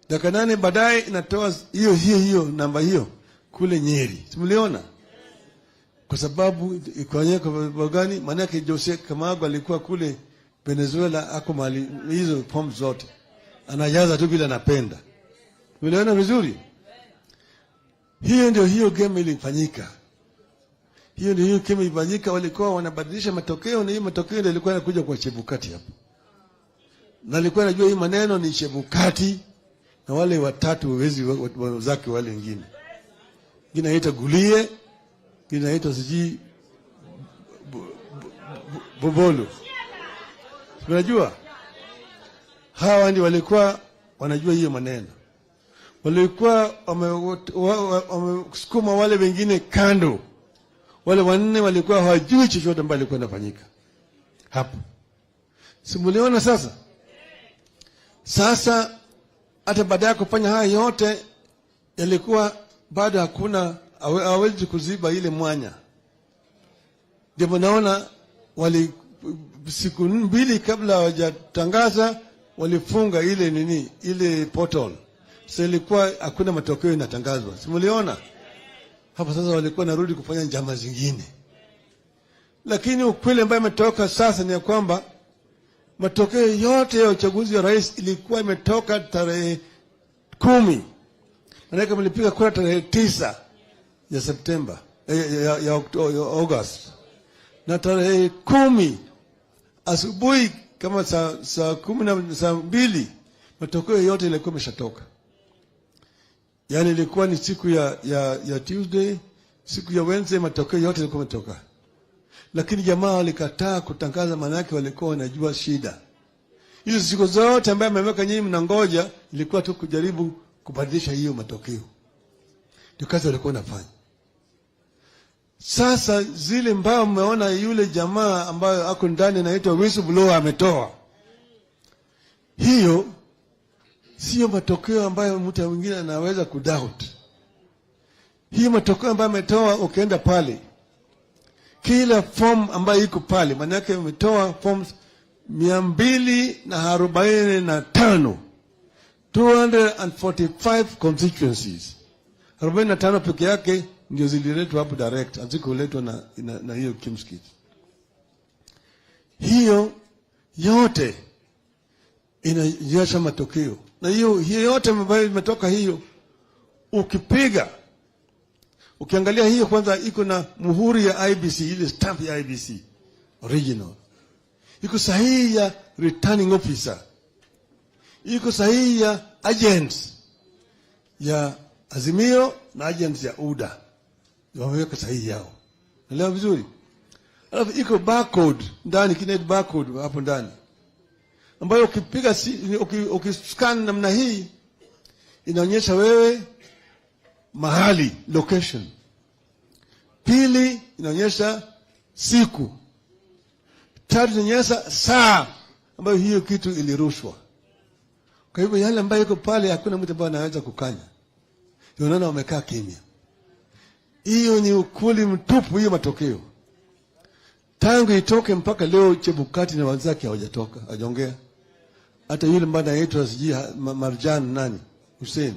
dakika 8 baadaye inatoa hiyo hiyo hiyo namba hiyo kule Nyeri. Simuliona? Kwa sababu kwa sababu gani? Maana yake Jose Camargo alikuwa kule Venezuela, ako mali hizo forms zote anajaza tu vile anapenda. Uliona vizuri? Hiyo ndio hiyo game ilifanyika. Hiyo ndio hiyo game ilifanyika, walikuwa wanabadilisha matokeo na hiyo matokeo ndio ilikuwa inakuja kwa Chebukati hapo. Na alikuwa anajua hii maneno ni Chebukati na wale watatu wezi wazake wale wengine. Mwingine anaitwa Gulie, mwingine anaitwa sijui Bobolo. Unajua? Hawa ndio walikuwa wanajua hiyo maneno. Walikuwa wamesukuma wale wengine kando. Wale wanne walikuwa hawajui chochote ambacho ilikuwa inafanyika hapo. Simuliona sasa? Sasa hata baada ya kufanya haya yote, yalikuwa bado hakuna, hawezi kuziba ile mwanya. Ndio naona wali siku 2 kabla hawajatangaza walifunga ile nini, ile portal. Sasa ilikuwa hakuna matokeo inatangazwa. Simuliona? Hapo sasa walikuwa narudi kufanya njama zingine. Lakini ukweli ambaye umetoka sasa ni ya kwamba Matokeo yote ya uchaguzi wa rais ilikuwa imetoka tarehe 10, maanake mlipiga kura tarehe 9 ya Septemba, ya August, na tarehe 10 asubuhi kama saa 10 na saa 2 matokeo yote ilikuwa imeshatoka. Yaani ilikuwa ni siku ya Tuesday, siku ya Wednesday matokeo yote yalikuwa yametoka. Lakini jamaa walikataa kutangaza, maana yake walikuwa wanajua shida. Hizo siku zote ambaye ameweka nyinyi mnangoja, ilikuwa tu kujaribu kubadilisha hiyo matokeo. Ndio kazi walikuwa wanafanya. Sasa zile mbao mmeona yule jamaa ambayo ako ndani anaitwa whistleblower ametoa, hiyo sio matokeo ambayo mtu mwingine anaweza kudoubt. Hiyo matokeo ambayo ametoa, ukienda pale kila form ambayo iko pale, maana yake ametoa forms 245, 245 constituencies. 45 peke yake ndio zililetwa hapo direct, hazikuletwa na hiyo KIEMS kit. Hiyo yote inaonyesha matokeo, na hiyo yote ambayo imetoka hiyo, ukipiga ukiangalia hiyo kwanza iko na muhuri ya IEBC, ile stamp ya IEBC original, iko sahihi ya returning officer, iko sahihi ya agents ya Azimio na agents ya UDA, wameweka sahihi yao. Naelewa vizuri? Alafu iko barcode ndani, kina barcode hapo ndani ambayo ukipiga ukiscan namna hii inaonyesha wewe mahali, location. Pili, inaonyesha siku. Tatu, inaonyesha saa ambayo hiyo kitu ilirushwa. Kwa hivyo yale ambayo iko pale hakuna mtu ambaye anaweza kukanya. Unaona wamekaa kimya. Hiyo ni ukweli mtupu, hiyo matokeo. Tangu itoke mpaka leo Chebukati na wenzake hawajatoka, hawajaongea. Hata yule ambaye anaitwa sijui Marjan nani, Hussein,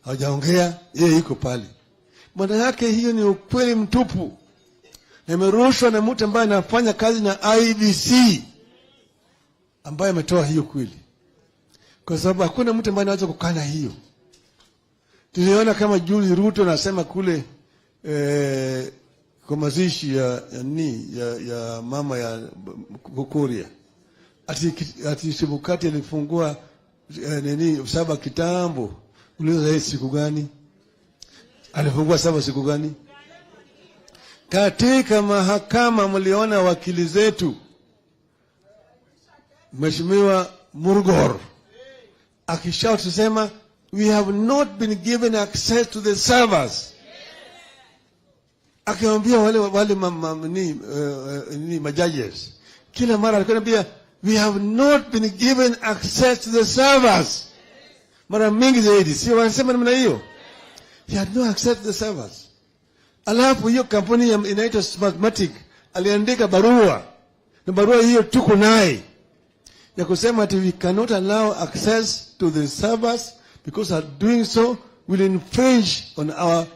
hawajaongea, yeye yuko pale. Maana yake hiyo ni ukweli mtupu. Na imerushwa na mtu ambaye anafanya kazi na IEBC ambaye ametoa hiyo kweli. Kwa sababu hakuna mtu ambaye anaweza kukana hiyo. Tuliona kama juzi Ruto anasema kule kwa mazishi ya mama ya Kuria, ati Chebukati alifungua nini saba kitambo. Uliza yeye siku gani alifungua saba, siku gani? Katika mahakama mliona wakili zetu Mheshimiwa Murgor akishout kusema we have not been given access to the servers, akiwaambia wale ni majudges, kila mara alikuwa anambia we have not been given access to the servers, mara mingi zaidi, sio wanasema namna hiyo, he had no access to the servers. Alafu hiyo kampuni inaitwa Smartmatic aliandika barua, na barua hiyo tuko naye ya kusema ati we cannot allow access to the servers because our doing so will infringe on our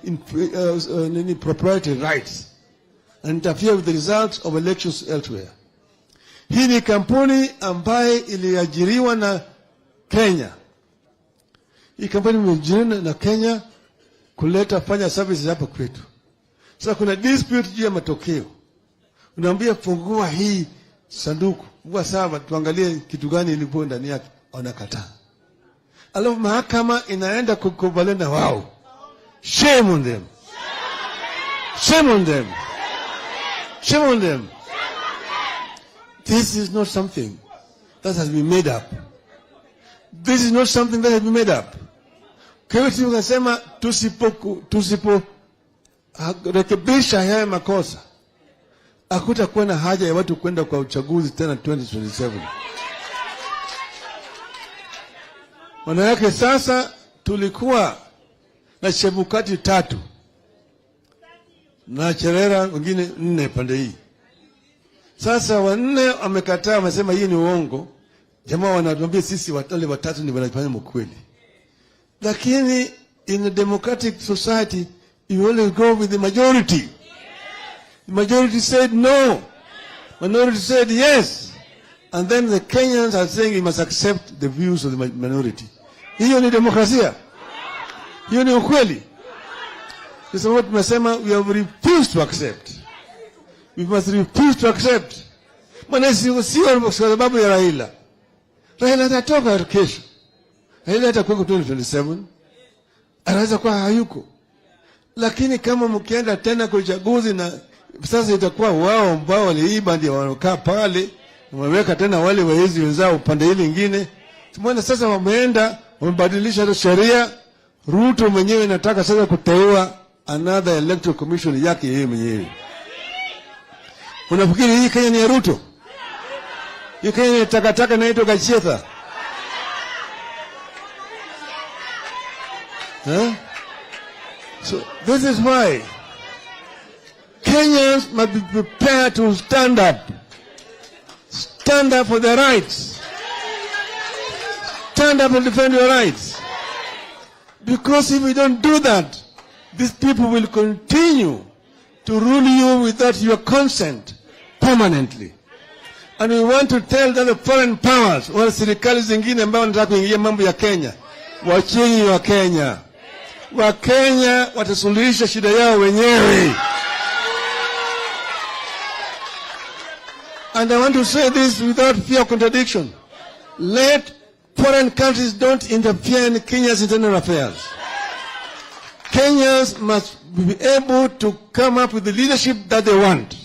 proprietary rights and interfere with the results of elections elsewhere. Hii ni kampuni ambaye iliajiriwa na Kenya. Hii kampuni imeajiriwa na Kenya kuleta fanya services hapa kwetu. Sasa kuna dispute juu ya matokeo. Unaambia fungua hii sanduku, fungua server, tuangalie kitu gani ilikuwa ndani yake. Wanakataa. Alafu mahakama inaenda kukubaliana wao. Shame on them. Shame on them. Shame on them. This is not something that has been made up. This is not something that has been made up. Kwa hiyo tunasema tusipo rekebisha haya makosa, hakutakuwa na haja ya watu kwenda kwa uchaguzi tena 2027. Maana yake sasa tulikuwa na Chebukati 3 na Cherera wengine 4 pande hii. Sasa 4 wamekataa, wamesema hii ni uongo. Jamaa wanatuambia sisi wale watatu ni wanafanya mkweli. Lakini in a democratic society you always go with the majority. The majority said no. Minority said yes. And then the Kenyans are saying we must accept the views of the minority. Hiyo ni demokrasia? Hiyo ni ukweli? Sasa what tumesema, we have refused to accept. We must refuse to accept. Maana sio kwa sababu ya Raila. Raila atatoka kesho. Raila atakuwa 2027. Anaweza kuwa hayuko. Lakini kama mkienda tena kwa uchaguzi na sasa itakuwa wao ambao waliiba ndio wanakaa pale, wameweka tena wale wezi wenzao upande ile ingine. Tumeona sasa wameenda wamebadilisha hata sheria. Ruto mwenyewe nataka sasa kuteua another electoral commission yake yeye mwenyewe. Unafikiri hii Kenya ni ya Ruto? Hii Kenya ni takataka inaitwa Gachetha. Huh? So this is why Kenyans must be prepared to stand up. Stand up for their rights. Stand up and defend your rights. Because if we don't do that, these people will continue to rule you without your consent permanently. And we want to tell the foreign powers, wale serikali zingine ambao wanataka kuingia mambo ya Kenya, wacheni wa Kenya. Wakenya watasuluhisha shida yao wenyewe. And I want to say this without fear of contradiction. Let foreign countries don't interfere in Kenya's internal affairs. Kenyans must be able to come up with the leadership that they want.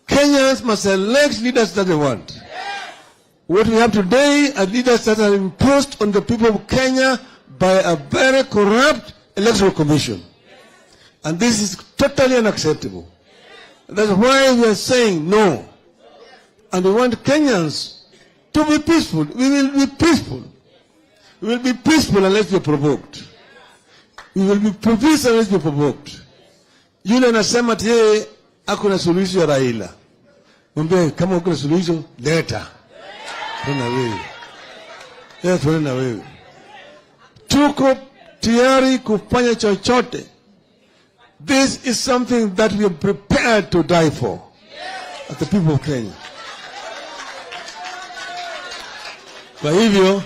Kenyans must elect leaders that they want. What we have today are leaders that are imposed on the people of Kenya by a very corrupt electoral commission. And this is totally unacceptable. That's why we are saying no. And we want Kenyans to be peaceful. We will be peaceful. We will be peaceful unless we are provoked. We will be peaceful unless we are provoked. Yule anasema ati yeye ako na suluhisho ya Raila. Mwambie kama uko na suluhisho leta. Tuone na wewe. Leta tuone na wewe. Tuko tayari kufanya chochote. This is something that we are prepared to die for as the people of Kenya. Kwa hivyo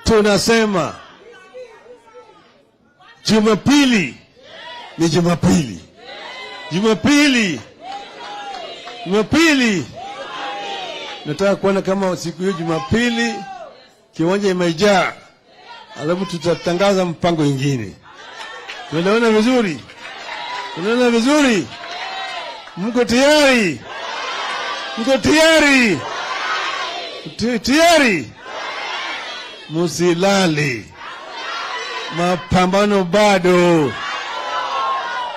tunasema Jumapili ni Jumapili. Jumapili. Jumapili. Nataka kuona kama siku hiyo Jumapili kiwanja imejaa. Alafu tutatangaza mpango mwingine. Tunaona vizuri? Tunaona vizuri? Mko tayari? Mko tayari? Tayari? Msilale. Mapambano bado.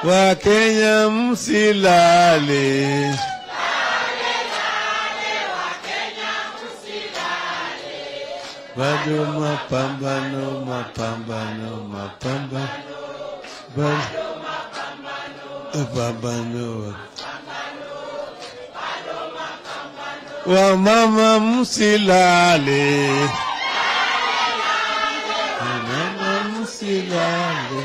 Wakenya msilale. Bado mapambano, mapambano, mapambano. Mapambano. Wamama msilale. Wamama msilale.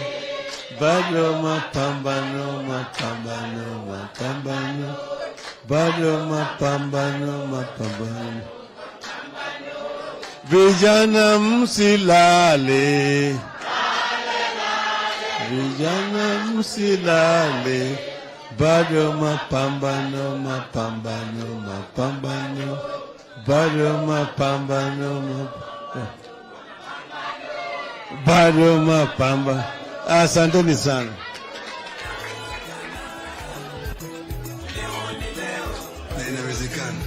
Bado mapambano, mapambano, mapambano. Bado mapambano, mapambano. Vijana msilale. Vijana msilale. Bado mapambano, mapambano, mapambano. Bado mapambano, mapambano. Bado mapambano. Asanteni sana. Na inawezekana.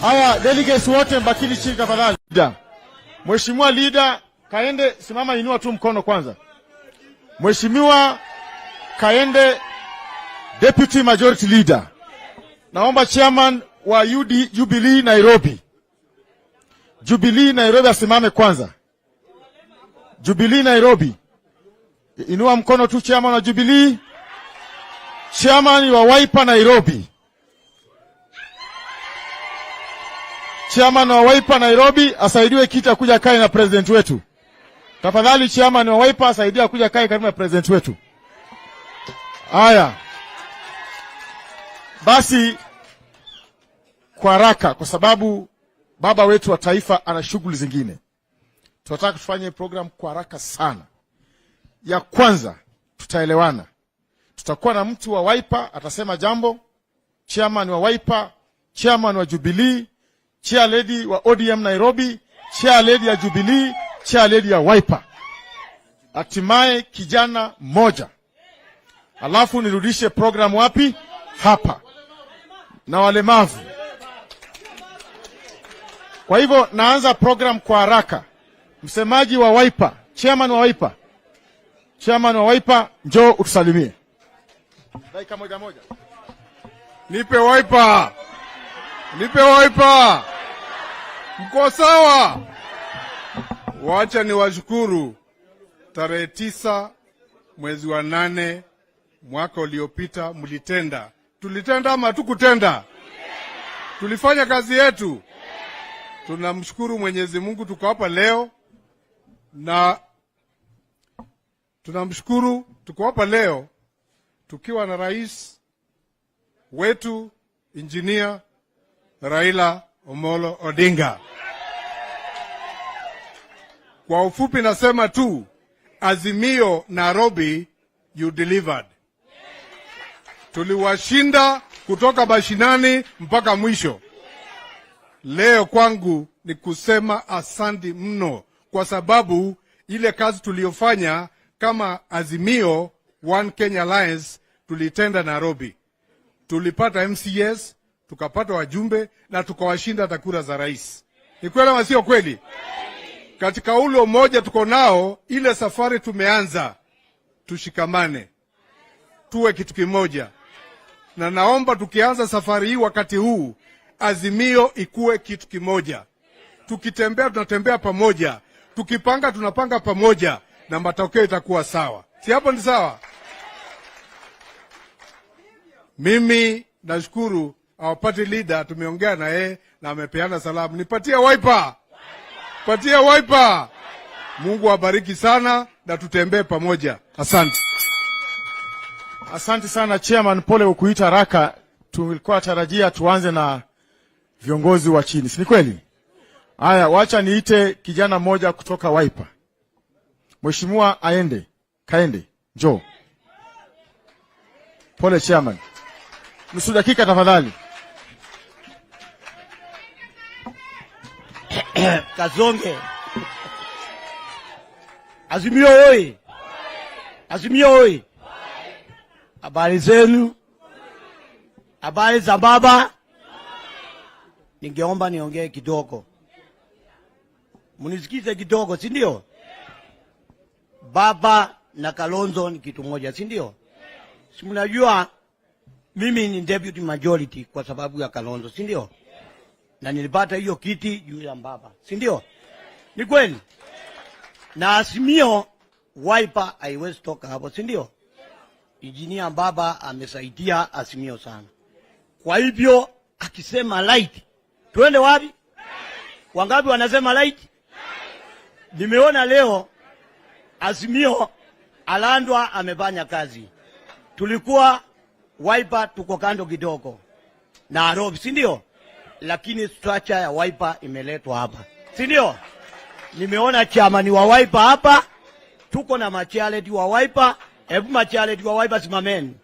Haya, delegates wote mbakini chini tafadhali. Mheshimiwa leader Kaende, simama, inua tu mkono kwanza. Mheshimiwa Kaende, Deputy Majority Leader. Naomba chairman wa UD Jubilee Nairobi. Jubilee Nairobi asimame kwanza. Jubilee Nairobi. Inua mkono tu chairman wa Jubilee. Chairman wa Wiper Nairobi. Chairman wa Wiper Nairobi asaidiwe kiti akuja kae na president wetu. Tafadhali chairman wa Wiper asaidiwe akuja kae karibu na president wetu. Haya. Basi kwa haraka, kwa sababu baba wetu wa taifa ana shughuli zingine, tunataka tufanye program kwa haraka sana. Ya kwanza, tutaelewana, tutakuwa na mtu wa Wiper atasema jambo, chairman wa Wiper, chairman wa Jubilee, chair lady wa ODM Nairobi, chair lady ya Jubilee, chair lady ya Wiper, hatimaye kijana mmoja, alafu nirudishe program wapi? Hapa na walemavu. Kwa hivyo naanza program kwa haraka. Msemaji wa Wiper, chairman wa Wiper, chairman wa Wiper, njoo utusalimie. Dakika moja moja. Nipe Wiper, nipe Wiper. Mko sawa? Wacha niwashukuru. Tarehe 9 mwezi wa 8 mwaka uliopita mlitenda. Tulitenda ama hatukutenda? Tulifanya kazi yetu. Tunamshukuru Mwenyezi Mungu tuko hapa leo, na tunamshukuru tuko hapa leo tukiwa na rais wetu Engineer Raila Omolo Odinga. Kwa ufupi nasema tu Azimio Nairobi, you delivered. Tuliwashinda kutoka mashinani mpaka mwisho. Leo kwangu ni kusema asanti mno, kwa sababu ile kazi tuliyofanya kama Azimio One Kenya Alliance tulitenda Nairobi. Tulipata MCAs, tukapata wajumbe na tukawashinda hata kura za rais. Ni kweli ama sio kweli? Katika ule umoja tuko nao, ile safari tumeanza, tushikamane, tuwe kitu kimoja, na naomba tukianza safari hii wakati huu, Azimio ikuwe kitu kimoja. Tukitembea tunatembea pamoja, tukipanga tunapanga pamoja, na matokeo itakuwa sawa. Si hapo ni sawa? Mimi nashukuru our party leader, tumeongea na yeye na amepeana salamu. Nipatie Wiper, patie Wiper. Mungu awabariki sana na tutembee pamoja. Asante. Asante sana chairman, pole kwa kuita haraka. Tulikuwa tarajia tuanze na viongozi wa chini, si ni kweli? Haya, wacha niite kijana mmoja kutoka Wiper. Mheshimiwa Aende, Kaende, njoo. Pole chairman. Nusu dakika tafadhali. Kazonge. Azimio oi! Azimio oi! Habari zenu? Habari za baba? Ningeomba niongee kidogo, munisikize kidogo, si ndio? Baba na Kalonzo ni kitu moja, si ndio? Si mnajua mimi ni deputy majority kwa sababu ya Kalonzo, si ndio? Na nilipata hiyo kiti juu ya baba, si ndio? Ni kweli? Na Azimio Wiper haiwezi toka hapo, si ndio? Injinia baba amesaidia Azimio sana. Kwa hivyo akisema right, tuende wapi? Wangapi wanasema right? Nimeona leo Azimio Alandwa amefanya kazi. Tulikuwa Wiper tuko kando kidogo na Nairobi, si ndio? Lakini structure ya Wiper imeletwa hapa, si ndio? Nimeona chairman wa Wiper hapa, tuko na macharity wa Wiper. Hebu macharity wa Wiper simameni,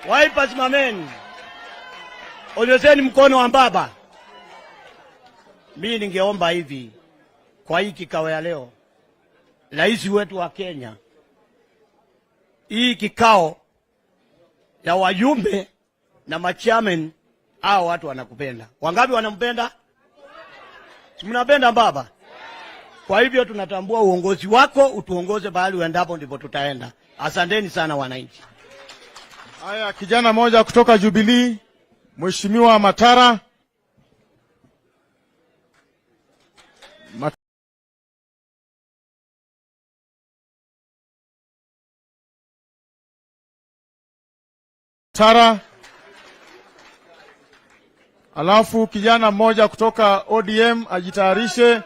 Wiper simameni, onyesheni mkono wa baba. Mimi ningeomba hivi kwa hii kikao ya leo, rais wetu wa Kenya, hii kikao ya wajumbe na machairman, hao watu wanakupenda. Wangapi wanampenda? Si mnapenda baba? Kwa hivyo tunatambua uongozi wako, utuongoze pahali uendapo, ndipo tutaenda. Asanteni sana wananchi. Haya, kijana mmoja kutoka Jubilee, Mheshimiwa Matara. Matara. Alafu kijana mmoja kutoka ODM ajitayarishe,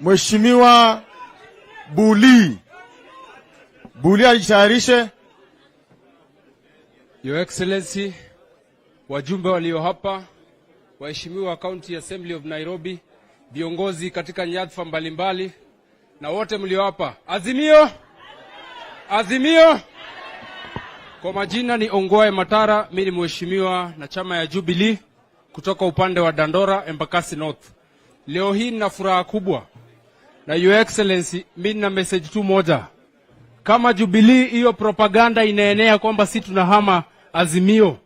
Mheshimiwa Buli. Buli ajitayarishe. Your Excellency, wajumbe walio hapa, waheshimiwa County Assembly of Nairobi, viongozi katika nyadhifa mbalimbali na wote mlio hapa. Azimio! Azimio! Kwa majina ni Ongoe Matara, mimi ni mheshimiwa na chama ya Jubilee kutoka upande wa Dandora, Embakasi North. Leo hii nina furaha kubwa na Your Excellency, mimi nina message tu moja. Kama Jubilee, hiyo propaganda inaenea kwamba si tunahama Azimio,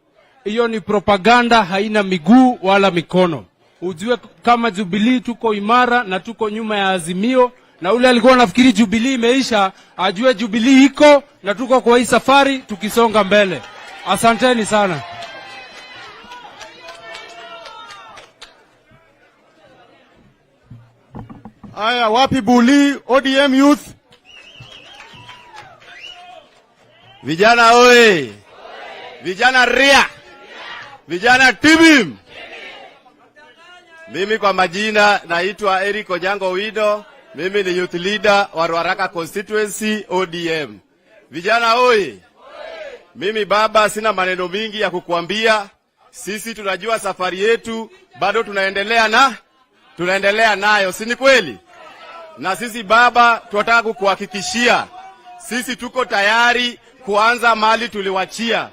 hiyo ni propaganda, haina miguu wala mikono. Ujue kama Jubilee tuko imara na tuko nyuma ya Azimio, na ule alikuwa anafikiri Jubilee imeisha, ajue Jubilee iko na tuko kwa hii safari tukisonga mbele. Asanteni sana. Aya, wapi Buli ODM Youth? Vijana oye! Vijana ria! Vijana tibim! Mimi kwa majina naitwa Eric Onyango Wido, mimi ni youth leader wa Ruaraka constituency ODM. Vijana oye! Mimi baba, sina maneno mingi ya kukuambia. Sisi tunajua safari yetu bado tunaendelea nayo, si ni kweli? Na sisi baba, tunataka kukuhakikishia sisi tuko tayari kuanza mali tuliwachia.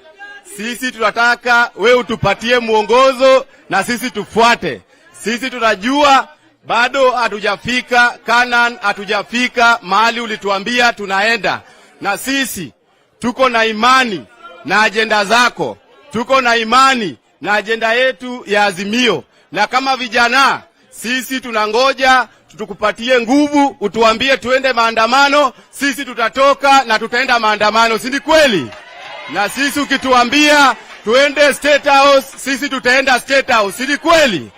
Sisi tunataka we utupatie mwongozo na sisi tufuate. Sisi tunajua bado hatujafika Canaan, hatujafika mahali ulituambia tunaenda, na sisi tuko na imani na ajenda zako, tuko na imani na ajenda yetu ya Azimio, na kama vijana sisi tunangoja tukupatie nguvu, utuambie tuende maandamano, sisi tutatoka na tutaenda maandamano, si ni kweli? Na sisi ukituambia tuende State House, sisi tutaenda State House, si ni kweli?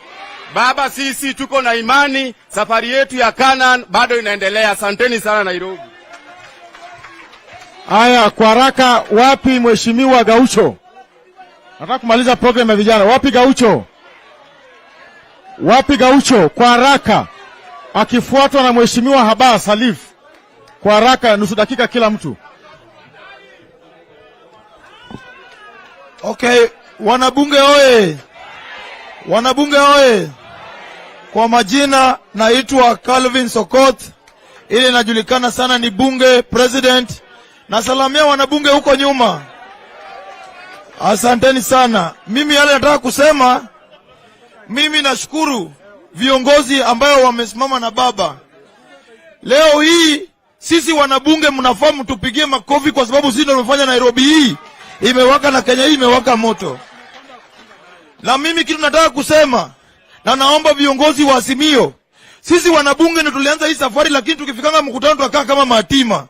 Baba, sisi tuko na imani, safari yetu ya Canaan bado inaendelea. Asanteni sana Nairobi. Aya, kwa haraka, wapi mheshimiwa Gaucho? Nataka kumaliza program ya vijana. Wapi Gaucho? Wapi Gaucho? Kwa haraka, akifuatwa na mheshimiwa Haba Salif. Kwa haraka, nusu dakika kila mtu. Okay, wanabunge oye! Wanabunge oye! Kwa majina naitwa Calvin Sokot, ili inajulikana sana ni bunge president. Nasalamia wanabunge huko nyuma, asanteni sana. Mimi yale nataka kusema, mimi nashukuru viongozi ambayo wamesimama na baba leo hii. Sisi wanabunge mnafaa mtupigie makofi kwa sababu sisi ndio tumefanya Nairobi hii imewaka na Kenya hii imewaka moto. Na mimi kitu nataka kusema, na naomba viongozi wa Azimio, sisi wanabunge ndio tulianza hii safari, lakini tukifikanga mkutano tunakaa kama matima.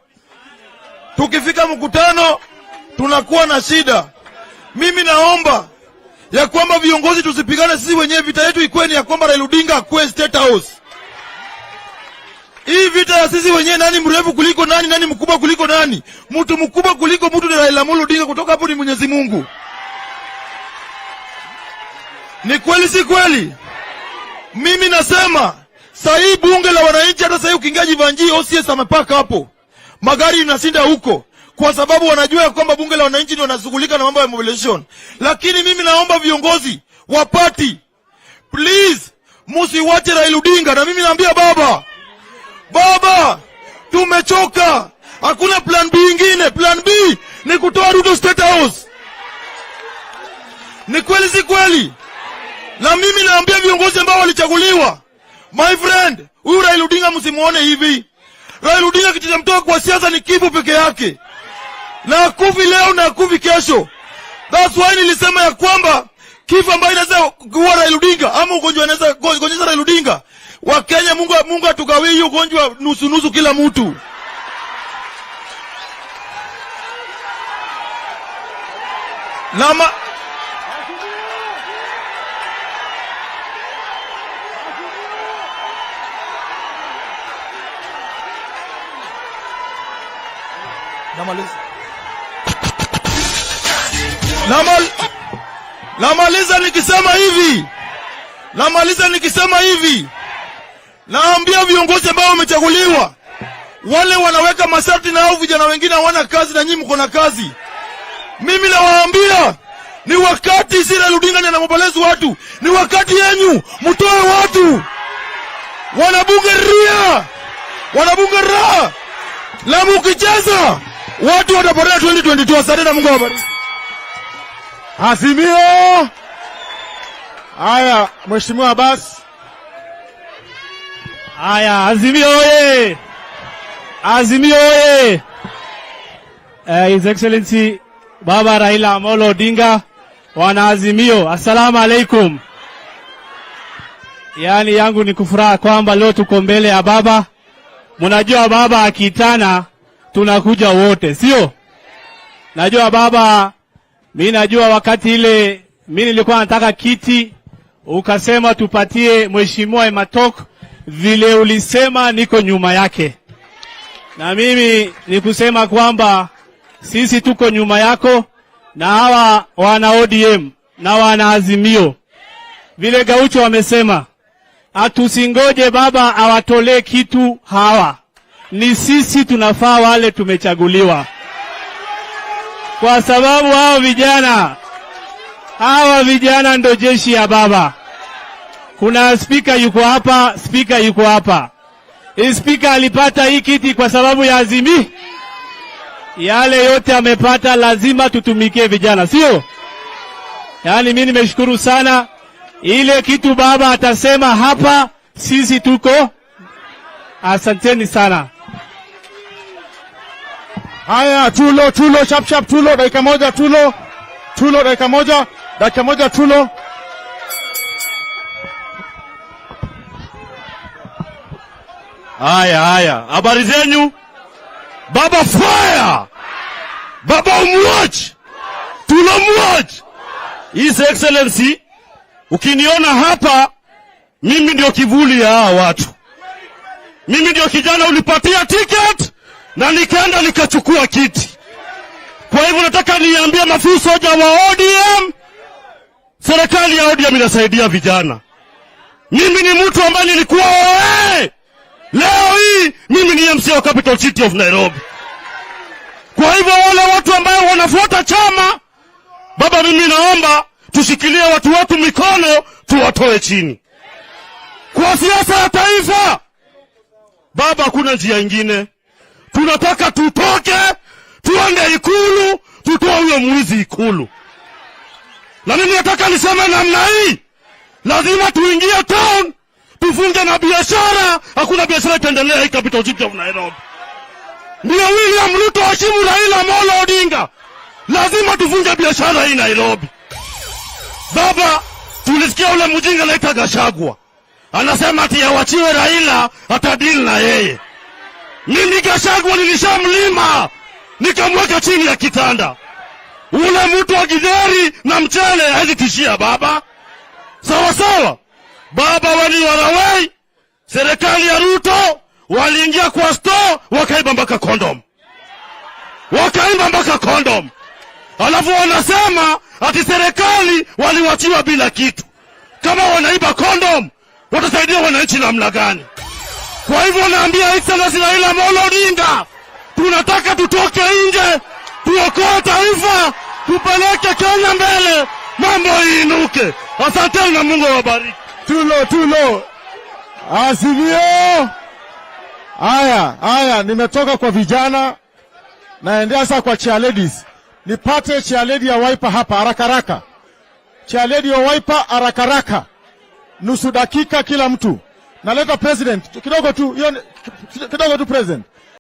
Tukifika mkutano tunakuwa na shida. Mimi naomba ya kwamba viongozi tusipigane sisi wenyewe, vita yetu ikuwe ni ya kwamba Raila Odinga akuwe State House. Hii vita ya sisi wenyewe, nani mrefu kuliko nani, nani mkubwa kuliko nani? Mtu mkubwa kuliko mtu ni Raila Amolo Odinga, kutoka hapo ni Mwenyezi Mungu. Ni kweli si kweli? Mimi nasema sahii bunge la wananchi, hata sahii ukiingia Jeevanjee OCS amepaka hapo, magari inashinda huko kwa sababu wanajua ya kwamba bunge la wananchi ndio wanashughulika na mambo ya mobilization. Lakini mimi naomba viongozi wa party, please musiwache Raila Odinga. Na mimi naambia baba, baba, tumechoka, hakuna plan B ingine. Plan B ni kutoa Ruto State House. Ni kweli si kweli? Na mimi naambia viongozi ambao walichaguliwa, my friend, huyu Raila Odinga msimuone hivi. Raila Odinga kitu cha kwa siasa ni kifo peke yake, na akufi leo na akufi kesho. That's why nilisema ya kwamba kifo ambayo inaweza kuua Raila Odinga ama ugonjwa inaweza kuonyesha Raila Odinga, Wakenya, Mungu atugawie hiyo ugonjwa nusu nusu kila mtu. Na namaliza. Namaliza nikisema hivi. Namaliza nikisema hivi. Naambia viongozi ambao wamechaguliwa, wale wanaweka masharti na hao vijana wengine hawana kazi na nyinyi mko na kazi. Mimi nawaambia ni wakati si Raila Odinga ndiye anamobilize watu, ni wakati yenyu mtoe watu. Wanabunge ria, wanabunge raha, na mukicheza watu watapotea 2022. Asante na Mungu awabariki. Azimio. Haya, Mheshimiwa Abbas. Haya, Azimio oye! Azimio oye! His Excellency Baba Raila Amolo Odinga, wana Azimio, assalamu alaikum. Yaani yangu ni kufuraha kwamba leo tuko mbele ya baba. Mnajua baba akiitana tunakuja wote, sio? Najua baba, mi najua wakati ile mi nilikuwa nataka kiti, ukasema tupatie Mheshimiwa Ematok, vile ulisema niko nyuma yake, na mimi ni kusema kwamba sisi tuko nyuma yako na hawa wana ODM na wana Azimio, vile Gaucho wamesema, hatusingoje baba awatolee kitu hawa, ni sisi tunafaa wale tumechaguliwa, kwa sababu hawa vijana ndo jeshi ya baba. Kuna spika yuko hapa, spika yuko hapa. Hii spika alipata hii kiti kwa sababu ya Azimio. Yale yote amepata, lazima tutumikie vijana, sio? Yaani mimi nimeshukuru sana. Ile kitu baba atasema hapa, sisi tuko. Asanteni sana. Haya, Tulo, Tulo, chap chap, Tulo, dakika moja, Tulo, Tulo, dakika moja, dakika moja, Tulo. Haya haya, habari zenyu? Baba fire! Baba umwatch! Tulo mwatch! His Excellency, ukiniona hapa, mimi ndio kivuli ya hawa watu. Mimi ndio kijana ulipatia ticket na nikaenda nikachukua kiti. Kwa hivyo nataka niambie mafusoja wa ODM, serikali ya ODM inasaidia vijana. Mimi ni mtu ambaye nilikuwa OA. Leo hii mimi ni MCA wa Capital City of Nairobi. Kwa hivyo wale watu ambao wanafuata chama, baba, mimi naomba tushikilie watu wetu mikono, tuwatoe chini kwa siasa ya taifa. Baba, hakuna njia ingine. Tunataka tutoke, tuende Ikulu, tutoe huyo mwizi Ikulu. Na mimi nataka niseme namna hii, lazima tuingie town, tufunge na biashara. Hakuna biashara itaendelea hii Capital City of Nairobi. Ndio William Ruto heshimu Raila Amolo Odinga, lazima tufunge biashara hii Nairobi. Baba, tulisikia ule mjinga anaitwa Gachagua anasema ati awachiwe Raila atadili na yeye. Mimi Gachagua nilishamlima nikamweka chini ya kitanda. Ule mtu wa githeri na mchele hawezi tishia baba. Sawa sawa, baba, weni warawei. Serikali ya Ruto waliingia kwa store wakaiba mpaka condom, wakaiba mpaka condom, alafu wanasema ati serikali waliwachiwa bila kitu. Kama wanaiba condom, watasaidia wananchi namna gani? Kwa hivyo naambia Excellency Raila Amolo Odinga, tunataka tutoke nje, tuokoe taifa, tupeleke Kenya mbele, mambo iinuke. Asanteni na Mungu awabariki. Tulo, tulo. Azimio. Haya, haya, nimetoka kwa vijana, naendea sasa kwa chair ladies. Nipate chair lady ya Wiper hapa haraka haraka. Chair lady ya Wiper haraka haraka. Nusu dakika kila mtu. Naleta president kidogo tu, hiyo kidogo tu president.